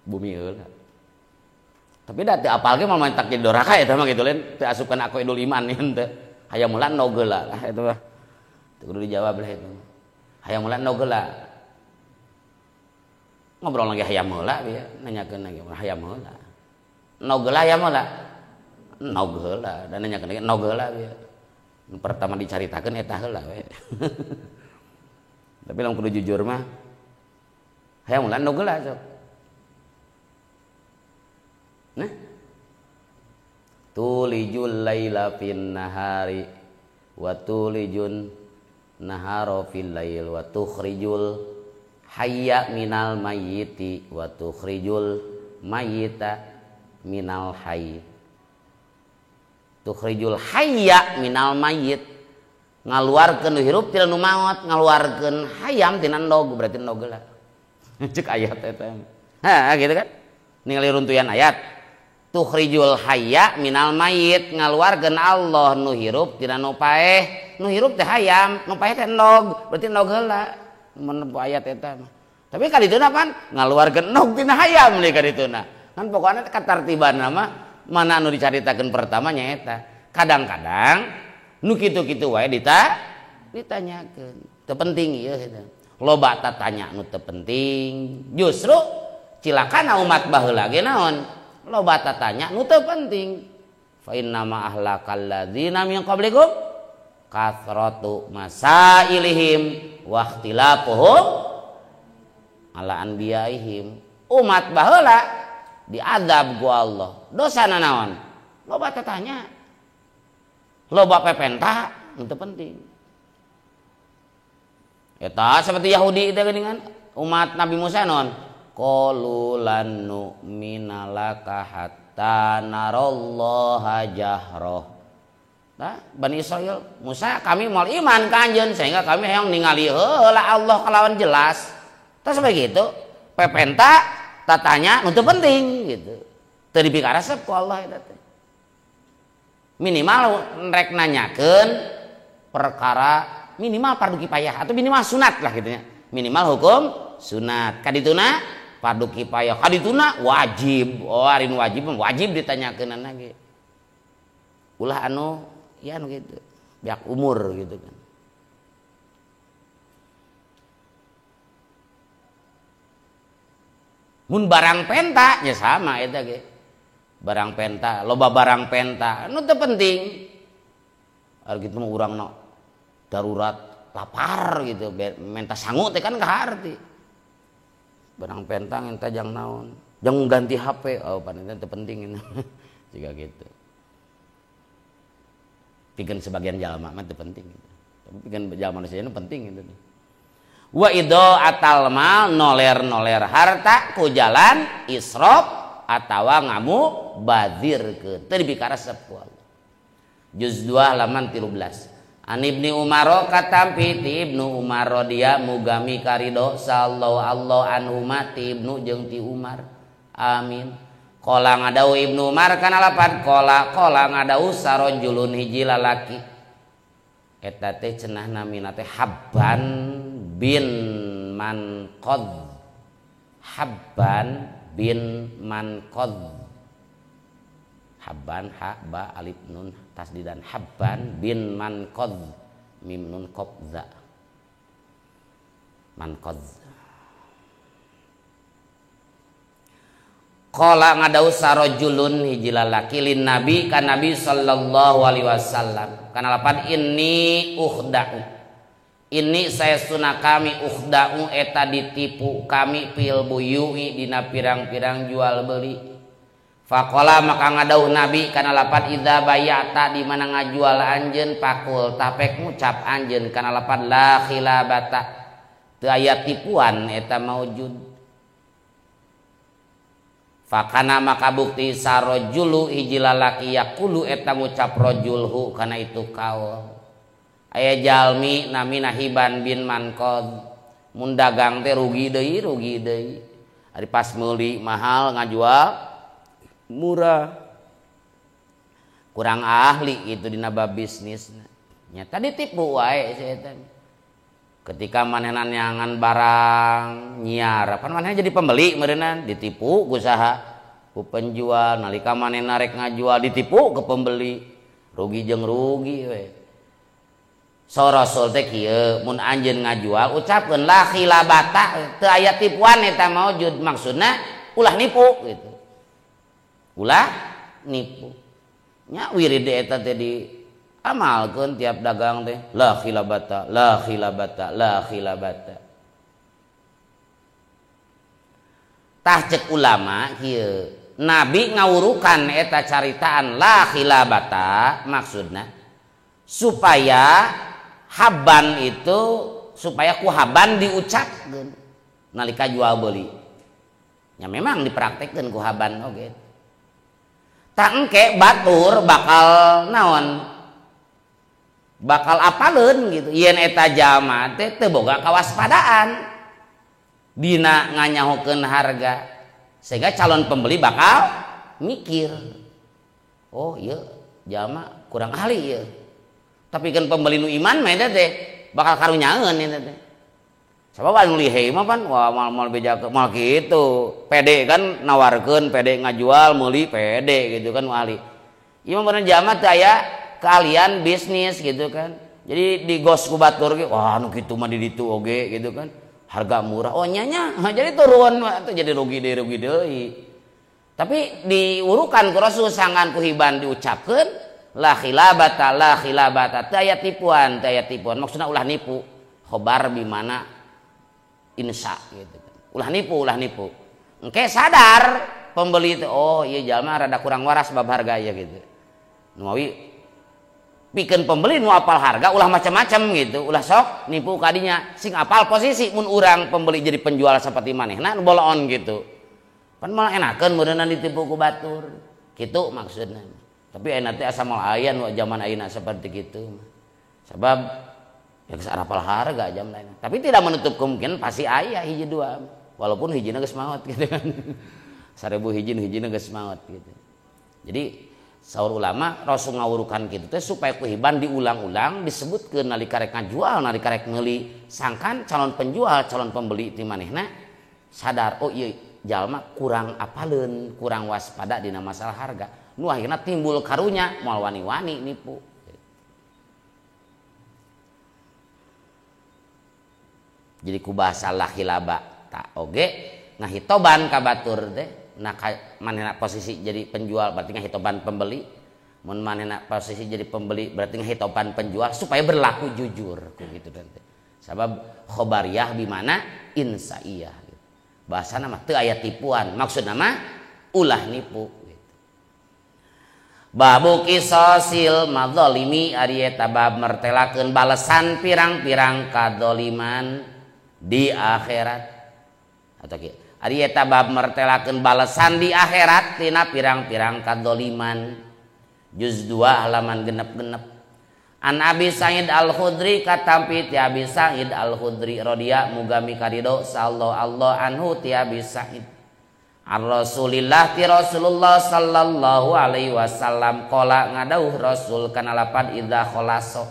Bumi heula. Tapi da teu apal ge moal tak jadi doraka eta mah kitu lain teu asupkeun aku idul iman ieu teh. Hayang heula nog heula lah eta mah. Teu kudu dijawab lah itu. Hayang heula nog heula. Ngobrol lagi hayang heula bieu nanyakeun lagi hayang heula. Nog heula hayang heula. Nog heula dan nanyakeun lagi nog heula bieu. Pertama dicaritakeun eta heula we. Tapi lamun kudu jujur mah hayang heula nog heula sok. Nah. Tulijul laila fin nahari wa tulijun nahara fil lail wa tukhrijul hayya minal mayyiti wa tukhrijul mayyita minal hayy. Tukhrijul hayya minal mayyit, ngaluarkeun nu hirup tina nu maot, ngaluarkeun hayam tina endog, berarti endog heula. Cek ayat eta. Ha gitu kan? Ningali runtuyan ayat. Tukhrijul hayya minal mayyit, ngaluarkeun Allah nu hirup tina nu paeh, nu hirup teh hayam, nu paeh teh endog, berarti endog heula. Mun ayat eta mah. Tapi kadituna pan ngaluarkeun endog tina hayam deui kadituna. Kan pokokna katartibanna mah mana anu dicaritakeun pertama nyaeta. Kadang-kadang nu kitu-kitu wae ditanyakeun. Teu penting ieu gitu. Loba tatanya nu teu penting. Justru cilakana umat baheula ge naon? Loba tatanya nu teu penting. Fa inna ma ahlakal ladzina min qablikum kathratu masailihim wa ikhtilafuhum ala anbiyaihim. Umat baheula diadab ku Allah. Dosana naon? Loba tatanya. Loba pepenta nu teu penting. Eta seperti Yahudi teh geuningan umat Nabi Musa naon? Qalu lan nu'mina laka hatta narallaha jahroh. Nah, Bani Israil, Musa kami mau iman ka anjeun sehingga kami hayang ningali heula Allah kalawan jelas. Tah sampai gitu, pepenta tatanya nu teu penting gitu. Teu dipikaresep ku Allah eta teh. Minimal rek nanyakeun perkara minimal fardu kifayah atau minimal sunat lah gitu nya. Minimal hukum sunat. Kadituna fardu kifayah, kadituna wajib. Oh, ari nu wajib wajib ditanyakeunana ge. Ulah anu ya anu gitu. Biak umur gitu kan. Mun barang penta nya sama eta ge. Barang penta, loba barang penta, nu teu penting. Ar kitu mah urangna darurat lapar gitu, menta sangu teh kan kaharti. Barang penta ngenta jang naon? Jang ganti HP, oh pan teu penting ini. Juga gitu. Pikeun sebagian jalma mah teu penting gitu. Tapi pikeun jalma manusia nu penting gitu. Wa idha'atal mal noler-noler harta ku jalan israf atawa ngamu bazirkeun teu dipikaresep ku Allah. Juz 2 halaman 13. An Ibni Umar katampi ti Ibnu Umar radhia mugami karido sallallahu Allah anhuma ti Ibnu jeung ti Umar. Amin. Qala ngadau Ibnu Umar kana lapan qala qala ngadau sarojulun hiji lalaki. Eta teh cenah namina teh Habban bin Manqadh. Habban bin Manqadh. Habban ha ba alif nun tasdidan Habban bin Manqadh mim nun qaf za. Manqadh. Qala ngadau sarajulun hiji lalaki lin nabi ka nabi sallallahu alaihi wasallam. Kana lapan inni ukhda'u. Ini saestuna kami ukhda'u eta ditipu kami fil buyu'i dina pirang-pirang jual beli. Faqala maka ngadauh nabi kana lapan idza bayata di mana ngajual anjeun pakul tapek ngucap anjeun kana lapan la khilabata teu aya tipuan eta maujud. Fakana maka bukti sarojulu hiji lalaki yaqulu eta ngucap rajulhu kana itu kaul. Aya jalmi namina Hiban bin Manqadh mun dagang teh rugi deui rugi deui. Ari pas meuli mahal ngajual murah. Kurang ahli itu dina bab bisnisna. Nya tadi tipu wae si eta. Ketika manehna neangan barang nyiar, pan manehna jadi pembeli meureunnan ditipu ku saha? Ku penjual. Nalika manehna rek ngajual ditipu ke pembeli. Rugi jeung rugi we. So Rasul teh kieu mun anjeun ngajual ucapkeun la khilabata teu aya tipuan eta maujud maksudna ulah nipu gitu. Ulah nipu. Nya wirid eta teh di amalkeun tiap dagang teh la khilabata la khilabata la khilabata. Tah cek ulama kieu nabi ngawurukan eta caritaan la khilabata maksudna supaya haban itu supaya ku haban diucapkeun nalika jual beli. Nya memang dipraktekkeun ku haban oge. Tah engke batur bakal naon? Bakal apaleun gitu. Yen eta jalma teh teu boga kawaspadaan dina nganyahokeun harga sehingga calon pembeli bakal mikir, oh ieu jalma kurang ahli ieu. Tapi kan pembeli nu iman mah eta teh bakal karunyaeun eta teh. Sabab anu lihei mah pan wah moal beja moal kitu. Pede kan nawarkeun, pede ngajual, meuli pede gitu kan nu ahli. Ieu mah bener jalma teu aya keahlian bisnis gitu kan. Jadi di gos ku batur ge wah nu kitu mah di ditu oge gitu kan. Harga murah. Oh nya nya jadi turun atuh jadi rugi deui. Tapi diurukan ku Rasul sangkan ku hiban diucapkeun la khilabata la khilabata teu aya tipuan teu aya tipuan maksudna ulah nipu khobar bimana insya gitu kan. Ulah nipu engke sadar pembeli itu oh ieu jalma rada kurang waras bab harga ieu gitu. Nu mawi pikeun pembeli nu apal harga ulah macam-macam gitu, ulah sok nipu kadinya sing apal posisi mun urang pembeli jadi penjual saperti manehna nu boloon gitu. Pan malah enakeun meureunna ditipu ku batur. Kitu maksudna. Tapi ayeuna teh asa moal aya nu zaman ayeuna seperti kitu. Sebab ya geus arapal harga jam lain. Tapi tidak menutup kemungkinan pasti aya hiji dua. Walaupun hijina geus maot gitu kan. 1000 hiji hijina geus maot gitu. Jadi saur ulama Rasul ngawurukan kitu teh supaya kuhiban diulang-ulang disebutkeun nalika rek ngajual nalika rek meuli sangkan calon penjual calon pembeli ti manehna sadar oh ieu jalma kurang apaleun kurang waspada dina masalah harga. Nu akhirna timbul karunya moal wani-wani nipu. Jadi ku bahasa la khilaba ta oge ngahitoban ka batur teh Nah manehna posisi jadi penjual berarti ngahitoban pembeli, mun manehna posisi jadi pembeli berarti ngahitoban penjual supaya berlaku jujur ku kitu teh. Sabab khobariyah di mana insaiyah gitu. Bahasana mah teu aya tipuan, maksudna mah ulah nipu gitu. Babu kisosil madzalimi ari eta bab mertelakeun balesan pirang-pirang kadzaliman di akhirat. Atau kieu ari eta bab mertelakeun balesan di akhirat tina pirang-pirang kadzaliman. Juz 2 halaman genep-genep. An Abi Sa'id Al-Khudri katampi ti Abi Sa'id Al-Khudri radhiyallahu muga mikarido sallallahu Allah anhu ti Abi Sa'id. An Rasulillah ti Rasulullah sallallahu alaihi wasallam qala ngadauh Rasul kana lapan idza khalaso.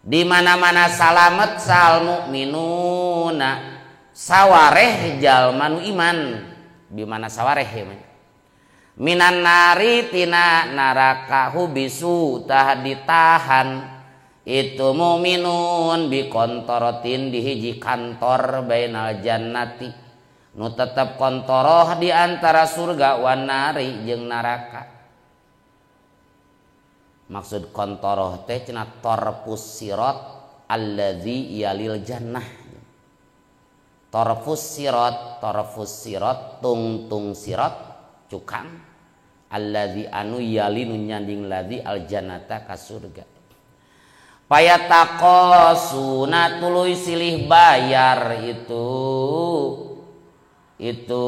Di mana-mana salamet sal mukminuna sawareh jalma nu iman. Di mana sawareh ya man? Minan nari tina naraka hubisu tah ditahan itu muminun bikontorotin di hiji kantor bainal jannati nu tetep kontoroh di antara surga wan nari jeung neraka. Maksud kontoroh teh cenah torfus sirat allazi yalil jannah. Torfus sirat tungtung sirat cukang allazi anu yalinu nyanding ladzi aljannata ka surga. Payataqasuna tuluy silih bayar itu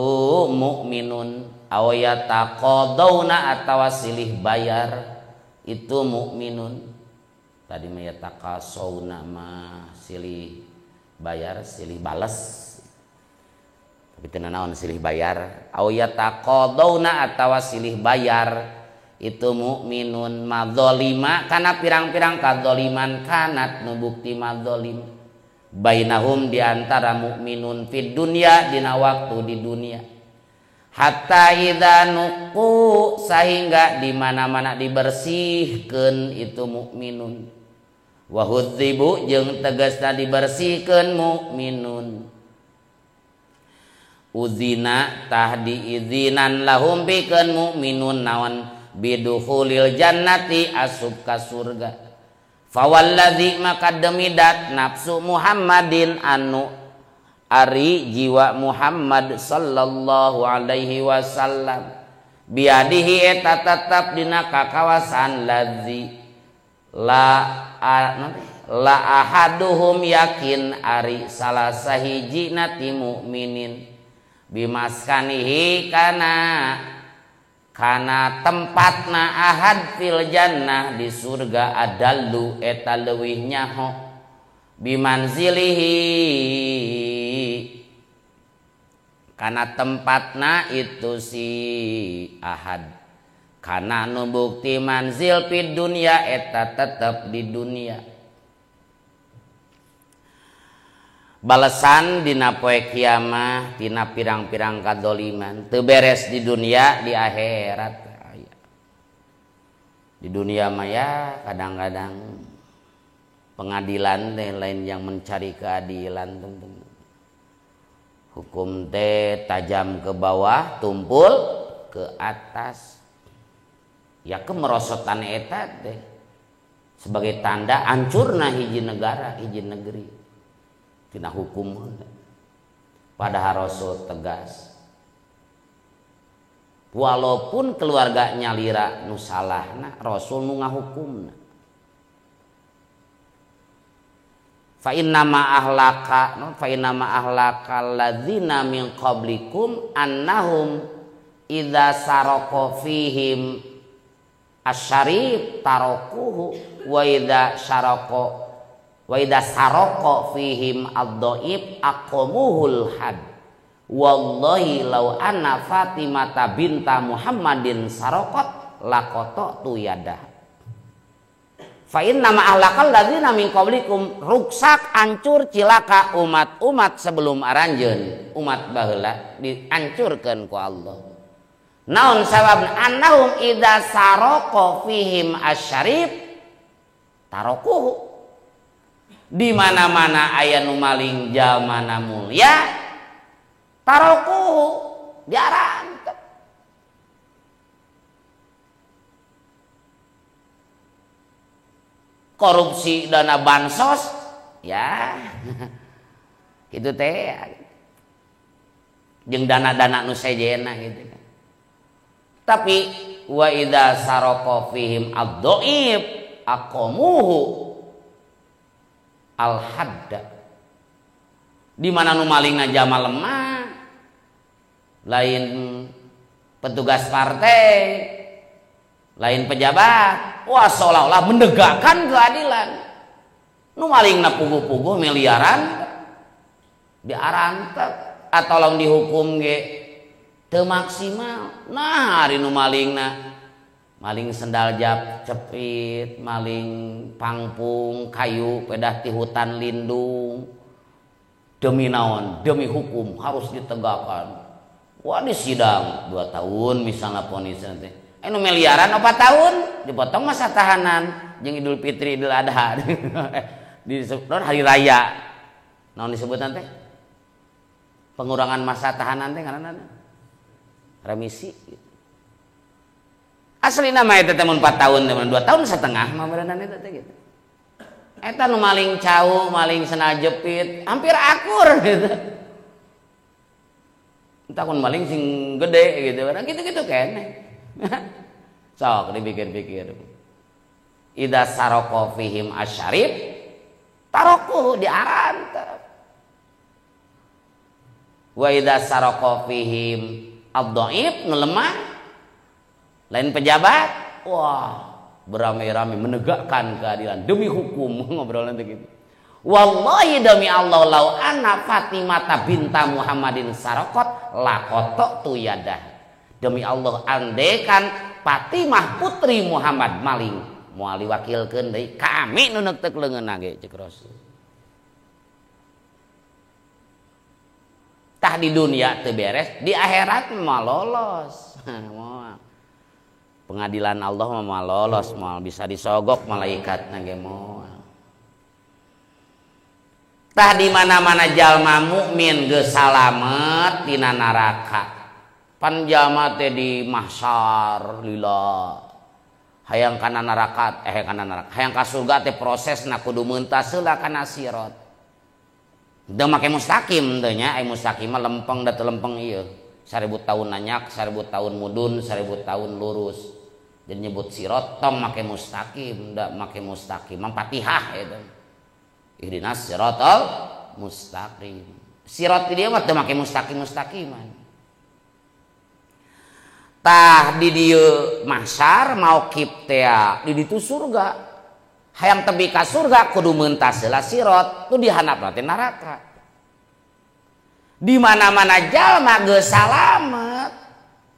mukminun aw yataqadauna atawa silih bayar itu mukminun. Tadi mah yataqasuna mah silih bayar silih bales. Tapi teu nanaon silih bayar aw yataqadauna atawa silih bayar itu mukminun madzalima kana pirang-pirang kadzaliman kanat nu bukti madzalim bainahum di antara mukminun fid dunya dina waktu di dunia hatta idza nuqu sehingga di mana-mana dibersihkeun itu mukminun wa hudzibu jeung tegasna dibersihkeun mukminun uzina tah diizinan lahum pikeun mukminun naon bidukhulil jannati asup ka surga. Fawalladzi maka demi dat nafsu Muhammadin anu ari jiwa Muhammad sallallahu alaihi wasallam biadihi eta tetep dina kakawasan ladzi la ahaduhum yakin ari salah sahijina ti mukminin bimaskanihi kana tempatna ahad fil jannah di surga adallu eta leuwih nyaho bimanzilihi kana tempatna itu si ahad kana nu bukti manzil fid dunya eta tetep di dunia. Balesan dina poe kiamah tina pirang-pirang kadzaliman teu beres di dunia di akhirat. Di dunia mah ya kadang-kadang pengadilan teh lain yang mencari keadilan teman-teman. Hukum teh tajam ke bawah tumpul ke atas. Ya kemerosotan eta teh sebagai tanda hancurna hiji negara, hiji negeri. Tina hukum. Padahal Rasul tegas. Walaupun keluarga nyalira nu salahna, Rasul nu ngahukumna. Fa inna ma ahlaka, no, fa inna ma ahlaka alladzina min qablikum annahum idza saraka fihim asyarif tarakuhu wa idza syaraka wa idza saraka fihim ad-dhaif aqamuhul had. Wallahi law anna Fatimata binta Muhammadin saraqat laqata'tu yadah. Fa inna ma ahlakal ladzina min qablikum ruksak ancur cilaka umat-umat sebelum aranjeun, umat baheula diancurkeun ku Allah. Naon sababna annahum idza saraka fihim asyarif tarakuhu. Di mana-mana aya nu maling jalmana mulia tarokuhu diarantep. Korupsi dana bansos ya gitu teh jeung dana-dana nu sejenna gitu kan. Tapi wa idza saraka fihim ad-dhaif aqamuhu al-hadda. Di mana nu malingna jama lemah lain petugas partai lain pejabat, wah seolah-olah menegakkan keadilan. Nu malingna puguh-puguh miliaran diarantep atau lamun dihukum ge teu maksimal. Nah hari nu malingna maling sendal jap cepit, maling pangpung kayu pedah ti hutan lindung. Demi naon? Demi hukum harus ditegakkan. Wah di sidang 2 tahun misalnya vonisnya teh. Anu miliaran 4 tahun dipotong masa tahanan jeung Idul Fitri Idul Adha. Disebut hari raya. Naon disebutan teh? Pengurangan masa tahanan teh ngaranna remisi gitu. Aslina mah eta teh mun 4 tahun teh 2 tahun setengah mah beuneunan eta teh gitu. Eta nu maling cau, maling sendal jepit, hampir akur gitu. Entah kun maling sing gede gitu, gitu-gitu keneh. Sok dipikir-pikir. Idza saraka fihim asyarif tarakuhu diarantep. Wa idza saraka fihim ad-dhaif nu lemah lain pejabat, wah beramai-ramai menegakkan keadilan demi hukum ngobrolan teh gitu. Wallahi demi Allah lau anna Fatimata binta Muhammadin sarakot laqata'tu yadah. Demi Allah andekan Fatimah putri Muhammad maling moal diwakilkeun deui kami nu neutek leungeunna ge ceuk Rasul. Tah di dunia teu beres, di akhirat mah lolos. Moal. Pengadilan Allah mah lolos, moal bisa disogok malaikatna ge moal. Tah di mana-mana jalma mukmin geus salamet tina neraka. Pan jalma teh di mahsyar lila. Hayang kana neraka, kana neraka. Hayang ka surga teh prosesna kudu meuntas heula kana sirat. Teu make mustaqim teh nya, ai mustaqim mah lempeng da teu lempeng ieu. 1000 tahun nanyak, 1000 tahun mudun, 1000 tahun lurus. Jadi nyebut sirat tong make mustaqim, da make mustaqim mah Fatihah eta. Ihdinas siratal mustaqim. Sirat di dieu mah teu make mustaqim-mustaqiman. Tah di dieu mahsyar mauqif teh di ditu surga. Hayang tebi ka surga kudu meuntas heula sirat, tu dihandapna teh neraka. Di mana-mana jalma geus salamet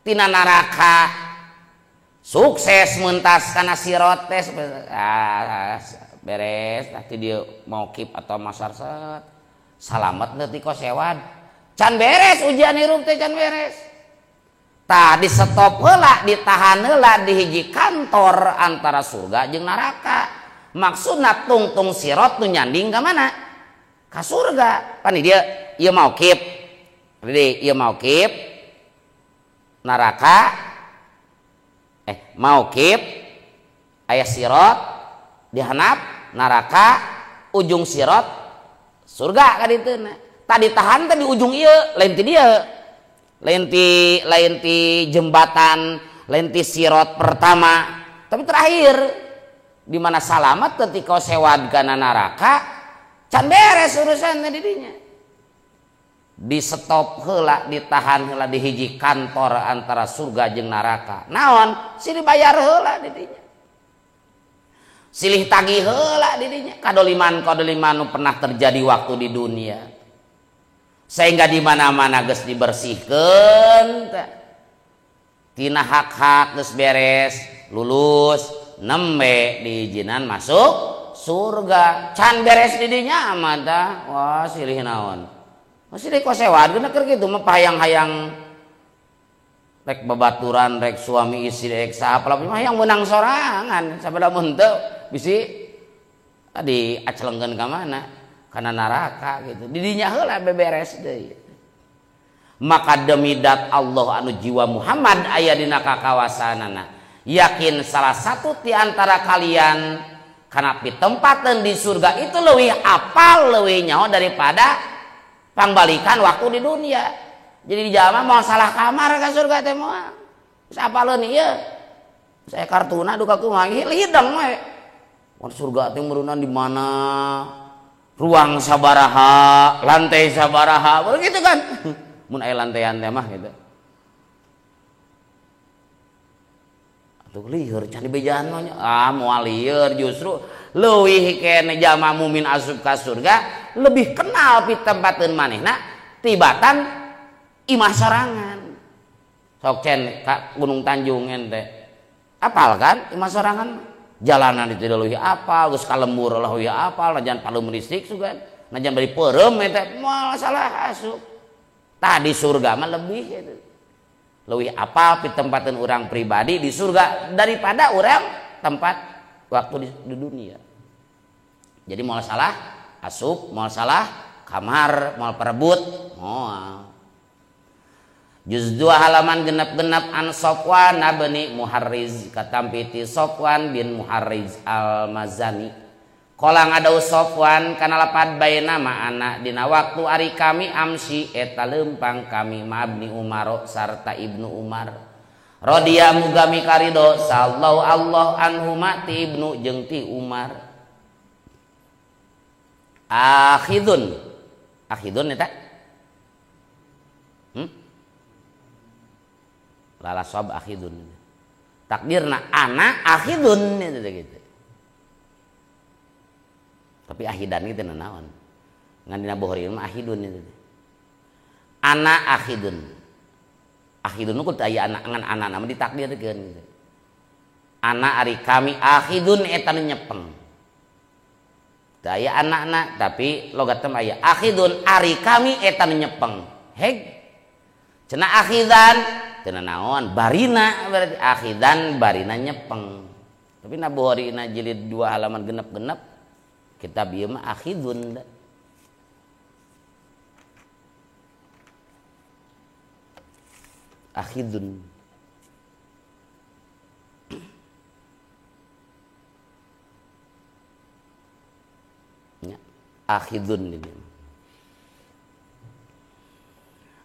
tina neraka, sukses meuntas kana sirat teh beres tah ti dieu mauqif atau mahsyar set salamet teu ti kosewad. Can beres ujian hirup teh can beres. Tah di stop heula, ditahan heula di hiji kantor antara surga jeung neraka. Maksudna tungtung sirat nu nyanding ka mana? Ka surga. Pan dia ieu mauqif. Jadi ieu mauqif neraka mauqif aya sirat dihanap neraka ujung sirat surga ka dituna. Tadi tahan teh di ujung ieu, lain ti dieu. Lain ti jembatan, lain ti sirat pertama, tapi terakhir di mana salamat ketika sewad kana neraka can beres urusan di dinya. Di stop heula, ditahan heula di hiji kantor antara surga jeung neraka. Naon? Silih bayar heula di dinya. Silih tagih heula di dinya. Kadoliman-kadoliman nu pernah terjadi waktu di dunia. Sehingga di mana-mana geus dibersihkeun tina hak-hak geus beres, lulus, nembe diizinan masuk surga. Can beres di dinya mah tah. Wah, silih naon? Masih di kosewan geuna keur kitu mah hayang-hayang rek babaturan, rek suami istri, rek saha mah hayang meunang sorangan sabada mun teu bisi tadi acelengkeun ka mana? Kana neraka gitu. Di dinya heula beberes deui. Maka demi dat Allah anu jiwa Muhammad aya dina kakawasanana. Yakin salah satu di antara kalian Karena pitempateun di surga itu leuwih apal leuwih nyaho daripada pangbalikan waktu di dunia. Jadi di jalma moal salah kamar ka surga teh moal. Geus apaleun ieu. Saya kartuna duka kumaha hideng we. Mun surga teh meureunnan di mana? Ruang sabaraha, lantai sabaraha, begitu kan? Mun aya lantaian teh mah gitu. Atuh lieur can dibejaan mah nya. Ah moal lieur justru leuwih keneh jalma mukmin asup ka surga lebih kenal pitempateun manehna tibatan imah sorangan. Sok cen ka Gunung Tanjung ente. Apal kan imah sorangan? Jalanan itu leuwih apal, geus ka lembur leuwih apal, najan palem listrik sugan, najan bari peureum eta moal salah asup. Tah di surga mah lebih gitu. Leuwih apal pitempateun urang pribadi di surga daripada urang tempat waktu di dunia. Jadi moal salah asup, moal salah kamar, moal perebut, moal. Juz 2 halaman genep-genep an Sofwan bin Muharriz katampi ti Sofwan bin Muharriz al-Mazani. Qala ngadau Sofwan kana lapad baina ma'ana dina waktu ari kami amsi eta leumpang kami ma'abni Umar sarta Ibnu Umar. Radiya muga mikarido sallallahu Allah anhuma ti Ibnu jeung ti Umar. Akhidun. Akhidun eta? Lala sob akhidun. Takdirna ana akhidun gitu gitu. Tapi ahidan gitu naon. Ngan dina Bukhari mah akhidun gitu. Ana akhidun. Akhidun ku teu aya anak ngan ana mah ditakdirkeun gitu. Ana ari kami akhidun eta nu nyepeng. Teu aya anakna tapi logat teh aya akhidun ari kami eta nu nyepeng. Heg. Cenah akhidan teu naon barina berarti akhidan barina nyepeng. Tapi na Bukhari na jilid 2 halaman genep-genep kitab ieu mah akhidun. Akhidun. Ya, akhidun ini.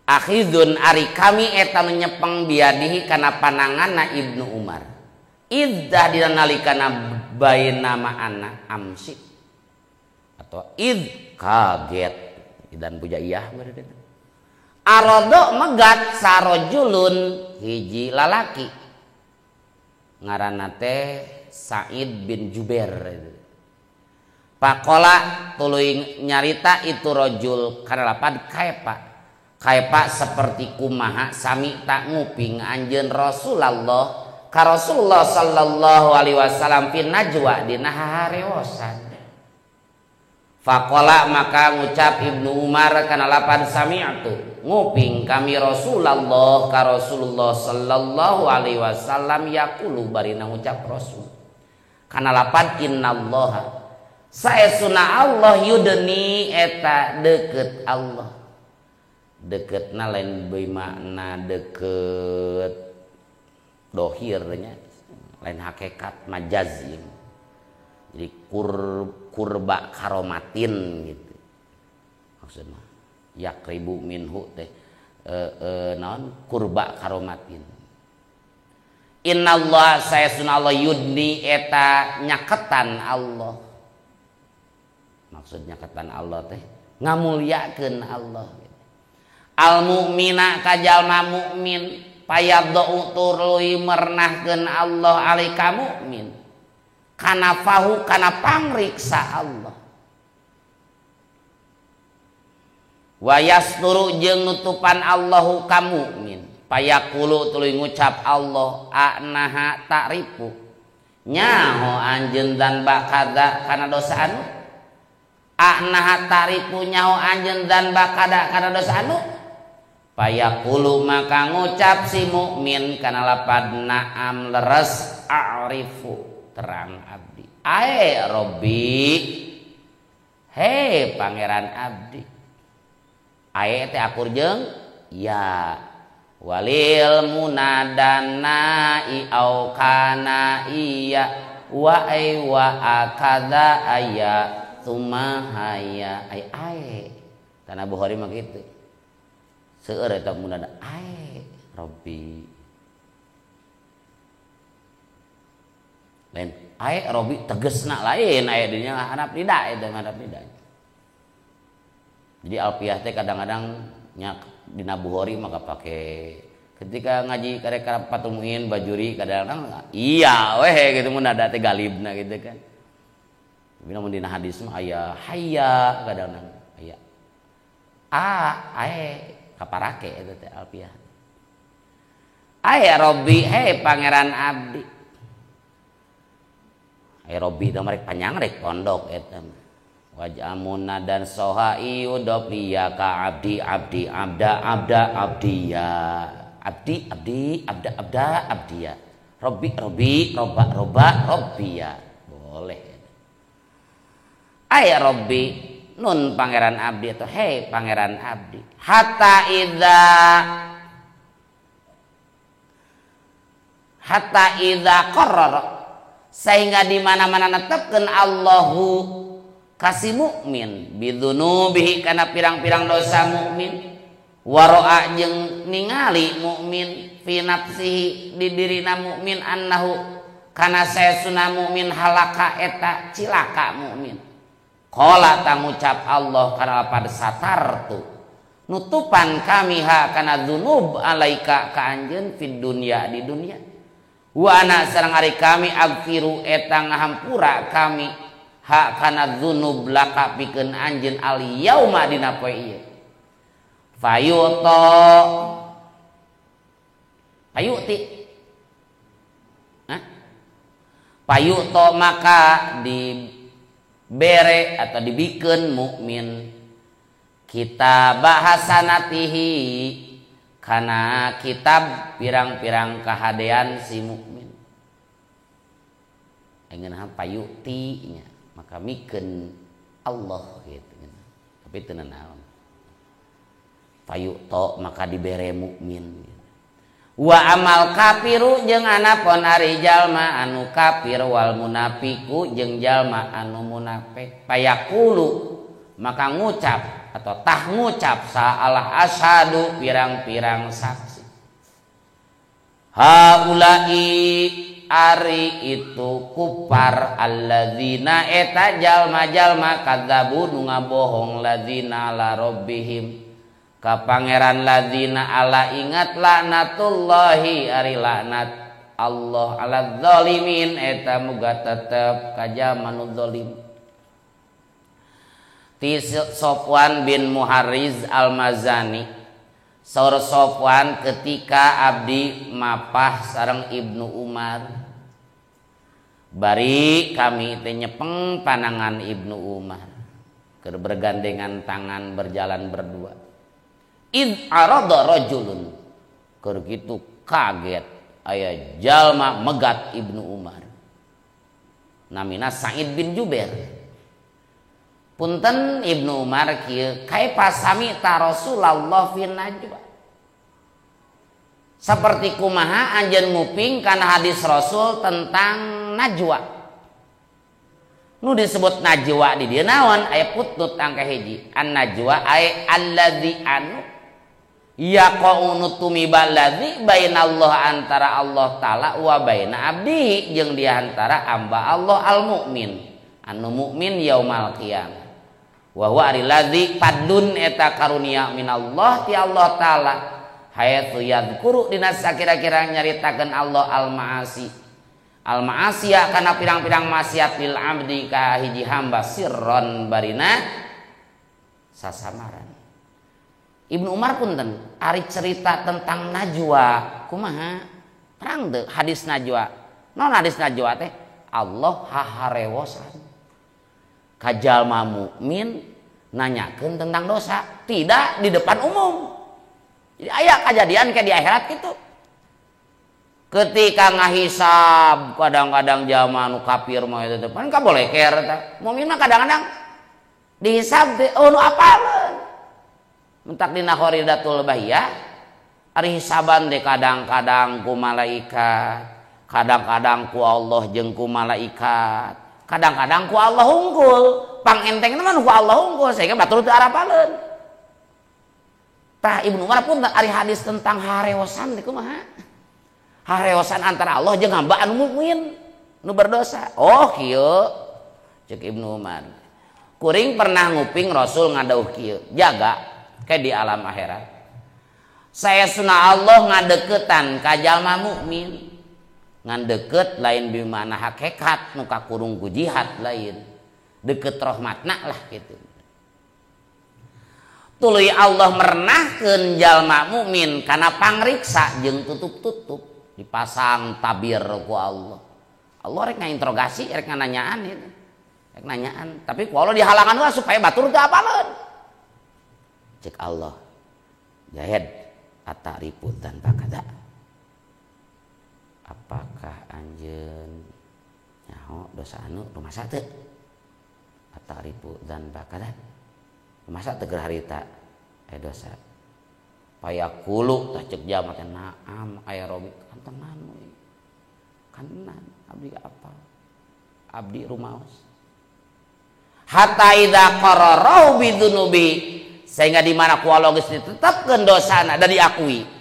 Akhidun ari kami eta nu nyepeng biadihi kana pananganna Ibnu Umar. Iddah dina nalikana baina ma'ana amsi. Atau id kaget dan pujaiyah berarti. Arodo megat sarojulun hiji lalaki. Ngaranna teh Sa'id bin Jubair. Pakola tuluy nyarita itu rojul kana lapad kaepa. Kaepa seperti kumaha sami tak nguping anjeun Rasulullah ka Rasulullah sallallahu alaihi wasallam fi najwa dina hahareosan. Faqala maka ngucap Ibnu Umar kana lapan sami'tu nguping kami Rasulullah ka Rasulullah sallallahu alaihi wasallam yaqulu barina ngucap Rasul kana lapan innallaha saesuna Allah yudni eta deukeut Allah. Deketna lain bermakna deket dohirnya lain hakikat majaz ya. Jadi kurba karomatin gitu maksudnya yakribu minhu teh naon kurba karomatin. Innallaha saesuna Allah yudni eta nyaketan Allah. Maksud nyaketan Allah teh ngamulyakeun Allah. Al mukmina ka jalma mukmin payadhu tuluy mernahkeun Allah alika mukmin kana fahu kana pangriksa Allah wa yasturu jeung nutupan Allahu ka mukmin payaqulu tuluy ngucap Allah anaha ta'rifu nyaho anjeun dan bakada kana dosa anu anaha ta'rifu nyaho anjeun dan bakada kana dosa anu. Payaqulu maka ngucap si mukmin kana lapad na'am leres a'rifu terang abdi. Ae Robbi he pangeran abdi. Ae teh akur jeung ya walil munadana i au kana iya. wa ai wa akadza aya tsumma haya ai ai. Tanah Bukhari mah kitu. Seueur eta munada ai Robbi. Lain ai Robbi tegesna lain aya dinya hanap lidah eta hanap lidah. Jadi alfiah teh kadang-kadang nya dina Bukhari maka pake ketika ngaji karek Fathul Muin Bajuri kadang-kadang iya weh gitu mun ada teh galibna gitu kan. Tapi lamun dina hadis mah aya hayya kadang-kadang aya a ae kaparake eta teh alfiah. Ae Robbi he pangeran abdi. Ae Robbi teh merek panjang rek pondok eta mah. Waj'amuna dan soha iudopliya ka abdi abdi abda abda abdiya abdi abdi abda abda abdiya robbi robbi roba roba robbiya boleh. Ay robbi nun pangeran abdi atau hei pangeran abdi hatta idza qarrara sehingga di mana-mana netepkeun Allahu kasih mukmin bidzunubihi kana pirang-pirang dosa mukmin waro'a jeung ningali mukmin fi nafsihi di dirina mukmin annahu kana saesuna mukmin halaka eta cilaka mukmin qala tangucap Allah kana lapad satartu nutupan kami ha kana dzunub alaika ka anjeun fid dunya di dunya wa ana sareng ari kami agfiru eta ngahampura kami hak kana dzunub laka pikeun anjeun al yauma dina poe ieu fayuto payuti hah payuto maka dibere atau dibikeun mukmin kita bahasanatihi kana kitab pirang-pirang kahadean si mukmin ngeunah payuti nya maka mikeun Allah gitu. Tapi teu naon. Payuto maka dibere mukmin. Wa amal kafiru jeung anapun ari jalma anu kafir wal munafiku jeung jalma anu munafik. Payaqulu maka ngucap atau tah ngucap saalah asyhadu pirang-pirang saksi. Haula'i ari itu kupar alladzina eta jalma-jalma kadzabu nu ngabohong ladzina ala rabbihim ka pangeran ladzina ala ingat laknatullahi ari laknat Allah ala zalimin eta muga tetep ka jalma nu zalim. Ti Sofwan bin Muharriz Al-Mazani saur Sofwan ketika abdi mapah sareng Ibnu Umar bari kami teh nyepeng panangan Ibnu Umar keur bergandengan tangan berjalan berdua id arada rajulun keur kitu kaget aya jalma megat Ibnu Umar namina Sa'id bin Jubair. Punten Ibnu Umar kieu kaifa sami'ta Rasulullah fi najwa seperti kumaha anjeun nguping kana hadis Rasul tentang najwa nu disebut najwa di dieu naon aya putut angka hiji an najwa ay allazi anu yaqa'u tumiba allazi bainallah antara Allah taala wa baina abdihi jeung di antara hamba Allah al mukmin anu mukmin yaumal qiyamah wa huwa alladzi fadlun eta karunia minallah ti Allah taala haitsu yadhkuru dina sakira-kira nyaritakeun Allah al maasi al maasiya kana pirang-pirang maksiat lil abdi ka hiji hamba sirron barina sasamaran. Ibnu Umar punten ari cerita tentang najwa kumaha terang teu hadis najwa naon hadis najwa teh Allah haharewosan ka jalma mukmin nanyakeun tentang dosa tidak di depan umum. Jadi aya kejadian kayak di akhirat gitu. Ketika ngahisab kadang-kadang jalma nu kafir mah eta teh pan kaboleker eta. Mukmin mah kadang-kadang dihisab teh oh nu apaleun. Mentak dina Kharidatul Bahiyah ari hisaban teh kadang-kadang ku malaikat, Kadang-kadang ku Allah jeung ku malaikat, kadang-kadang ku Allah unggul. Pangentengna mah ku Allah unggul sehingga batur teu arapaleun. Tah Ibnu Umar pun ari hadis tentang hareosan teh kumaha? Hareosan antara Allah jeung hamba anu mukmin nu berdosa. Oh kieu cek Ibnu Umar. Kuring pernah nguping Rasul ngadauh kieu, jaga ke di alam akhirat. Saya sunah Allah ngadeukeutan ka jalma mukmin. Ngan deket lain bimana hakikat nu kakurung ku jihad lain. Deket rahmatna lah gitu. Tuluy Allah merenahkeun jalma mukmin kana pangriksa jeung tutup-tutup dipasang tabir ku Allah. Allah rek ngainterogasi, rek nanyaan itu. Rek nanyaan, tapi ku Allah dihalangan lah supaya batur teu apaleun. Cek Allah. Jahid ataripu tanpa kada. Apakah anjeun nyaho dosa anu rumasa teu? Ataripu dan bakada. Rumasa teu keur harita aya dosa. Payakulu tah cek jalma teh naam aya robi kantenan we. Kantenan abdi apa? Abdi rumaos. Hatta idza qararahu bidzunubi sehingga di mana ku Allah geus ditetapkeun dosana da diakui.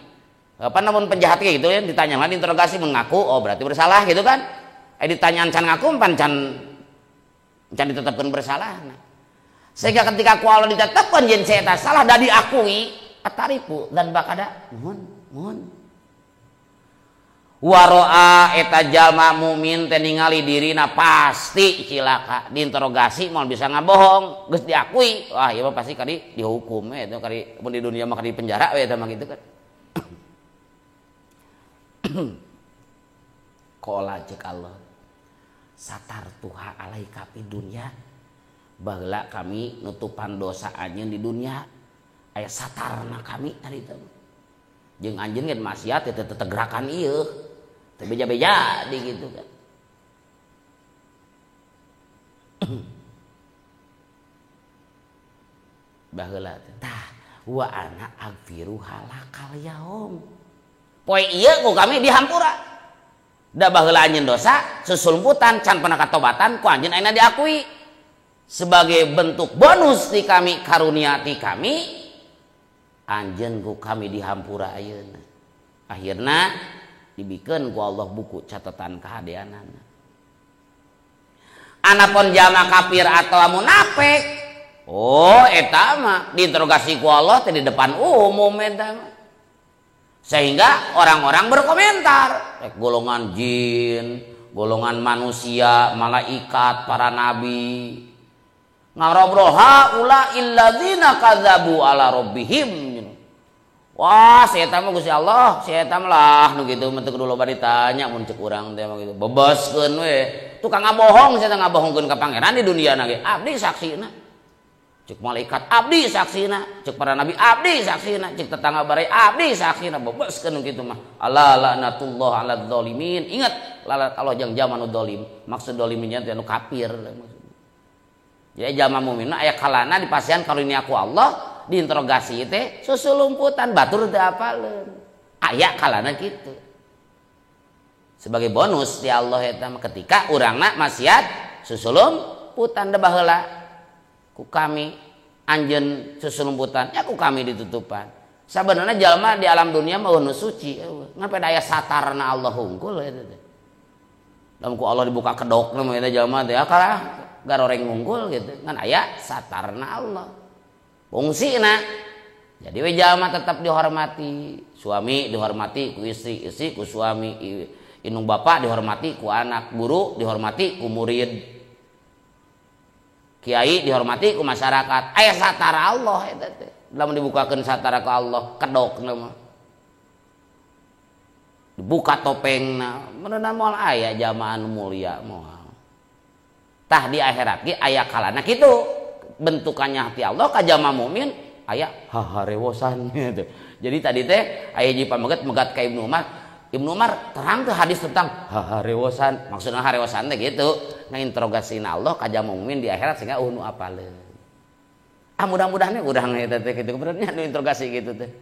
Apa namun penjahat kayak gitu ya ditanya lah diinterogasi mengaku oh berarti bersalah gitu kan. Ditanya can ngaku pan can ditetapkan bersalah. Nah. Sehingga ketika ku Allah ditetapkan yen saya salah da diakui ataripu dan bakada mohon mohon. Waroa eta jalma mukmin teh ningali dirina pasti cilaka diinterogasi moal bisa ngabohong geus diakui wah ieu mah pasti kadi dihukum we eta kadi mun di dunia mah kadi penjara we eta mah gitu kan. Qala cek Allah satartuha alaika fid dunya baheula kami nutupan dosa anjeun di dunia aya satarna kami tadi teh jeung anjeun geus maksiat teh tetegrakan ieu teh beja-beja di gitu kan. Baheula teh tah wa ana agfiru halakal yaum poe ieu ku kami dihampura. Da baheula anjeun dosa susulumputan can pernah katobatan ku anjeun ayeuna diakui sebagai bentuk bonus ti kami karunia ti kami anjeun ku kami dihampura ayeuna. Akhirna dibikeun ku Allah buku catatan kahadeanana. Anapun jalma kafir atau munafik, oh eta mah diinterogasi ku Allah teh di depan umum eta mah. Sehingga orang-orang berkomentar, golongan jin, golongan manusia, malaikat, para nabi. Ngarobrol haula illadzina kadzabu ala rabbihim. Wah, saya mah Gusti Allah, saya mah lah nu kitu mah teu kudu loba ditanya mun cek urang teh mah kitu. Bebaskeun we. Tukang ngabohong saya ngabohongkeun ka pangeran di dunia na ge. Abdi saksina. Cek malaikat abdi saksina, cek para nabi abdi saksina, cek tetangga barai abdi saksina, bebaskeun kitu mah. Ala laknatullah ala dzalimin. Ingat, lalat Allah jeung jalma nu zalim. Maksud zalimnya teh nu kafir. Jadi jalma mukmin aya kalana dipasihan karunia ku Allah, diinterogasi teh susulumputan batur teu apaleun. Aya kalana kitu. Sebagai bonus di Allah eta mah ketika urangna maksiat susulumputan da baheula ku kami anjeun susulumputan ya ku kami ditutupan. Sabenerna jalma di alam dunia mah nu suci ngan pada aya satarna Allah hungkul eta teh. Lamun ku Allah dibuka kedokna mah eta jalma teh kalah garoreng unggul gitu ngan aya satarna Allah. Fungsina jadi we jalma tetap dihormati, suami dihormati ku istri, istri ku suami, indung bapak dihormati ku anak, guru dihormati ku murid, kiai dihormati ku masyarakat. Aya satara Allah eta teh. Lamun dibukakeun satara ku Allah, kedokna mah. Dibuka topengna, meunang moal aya jalma anu mulia moal. Tah di akhirat ge aya kalana kitu. Bentukannya hati Allah ka jalma mukmin aya haharewosan gitu. Jadi tadi teh aya hiji pameget megat ka Ibnu Umar. Ibnu Umar terang tuh hadis tentang haharewosan. Maksudna harewosan teh gitu, ngainterogasina Allah ka jalma mukmin di akhirat sehingga eueuh nu apaleun. Ah mudah-mudahan urang eta teh kitu kebenernya nu interogasi gitu teh.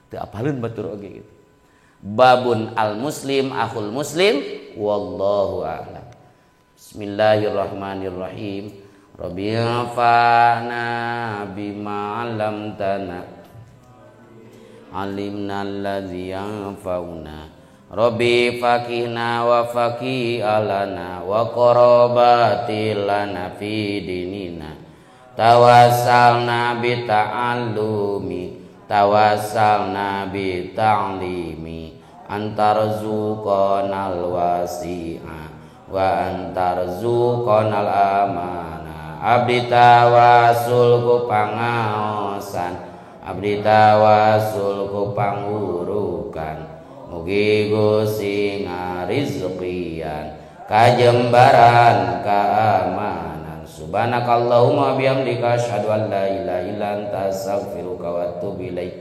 Teu apaleun batur oge gitu. Babun al muslim akhul muslim wallahu a'lam. Bismillahirrahmanirrahim. Rabbi anfa'na bima 'allamtana 'allimna allazi yanfa'una. Rabbi faqihna wa faqih alana wa qarabati lana fi dinina. Tawassalna bi ta'allumi tawassalna bi ta'limi antarzuqanal wasi'a wa antarzuqanal amana. Abdi tawasul ku pangaosan, abdi tawasul ku pangurukan, mugi Gusti ngarizkian kajembaran keamanan. Subhanakallahumma bihamdika asyhadu an la ilaha illa anta astaghfiruka wa atubu ilaik.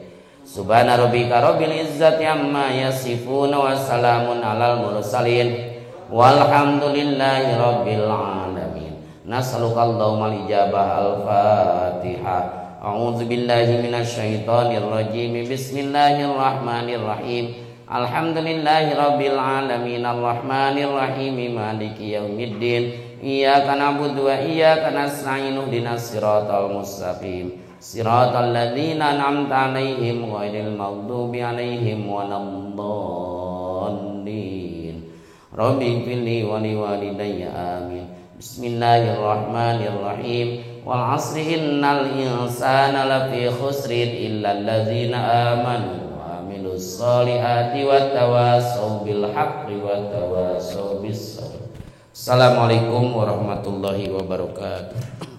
Subhana rabbika rabbil izzati amma yasifun wa salamun alal mursalin walhamdulillahi rabbil alamin. Nas'aluka allahumma al-ijabah. Al-Fatihah. A'udzu billahi minasyaitonir rajim. Bismillahirrahmanirrahim. Alhamdulillahi rabbil alamin arrahmanir rahim maliki yaumiddin. Iyyaka na'budu wa iyyaka nasta'in ihdinas siratal mustaqim siratal ladzina an'amta 'alaihim ghairil maghdubi 'alaihim waladdallin. Rabbi ighfirli wa liwalidayya amin. Bismillahirrahmanirrahim. Wal 'asri innal insana lafi khusrin illa alladzina amanu wa 'amilus solihati wa tawassaw bil haqqi wa tawassaw bis sabr. Assalamualaikum warahmatullahi wabarakatuh.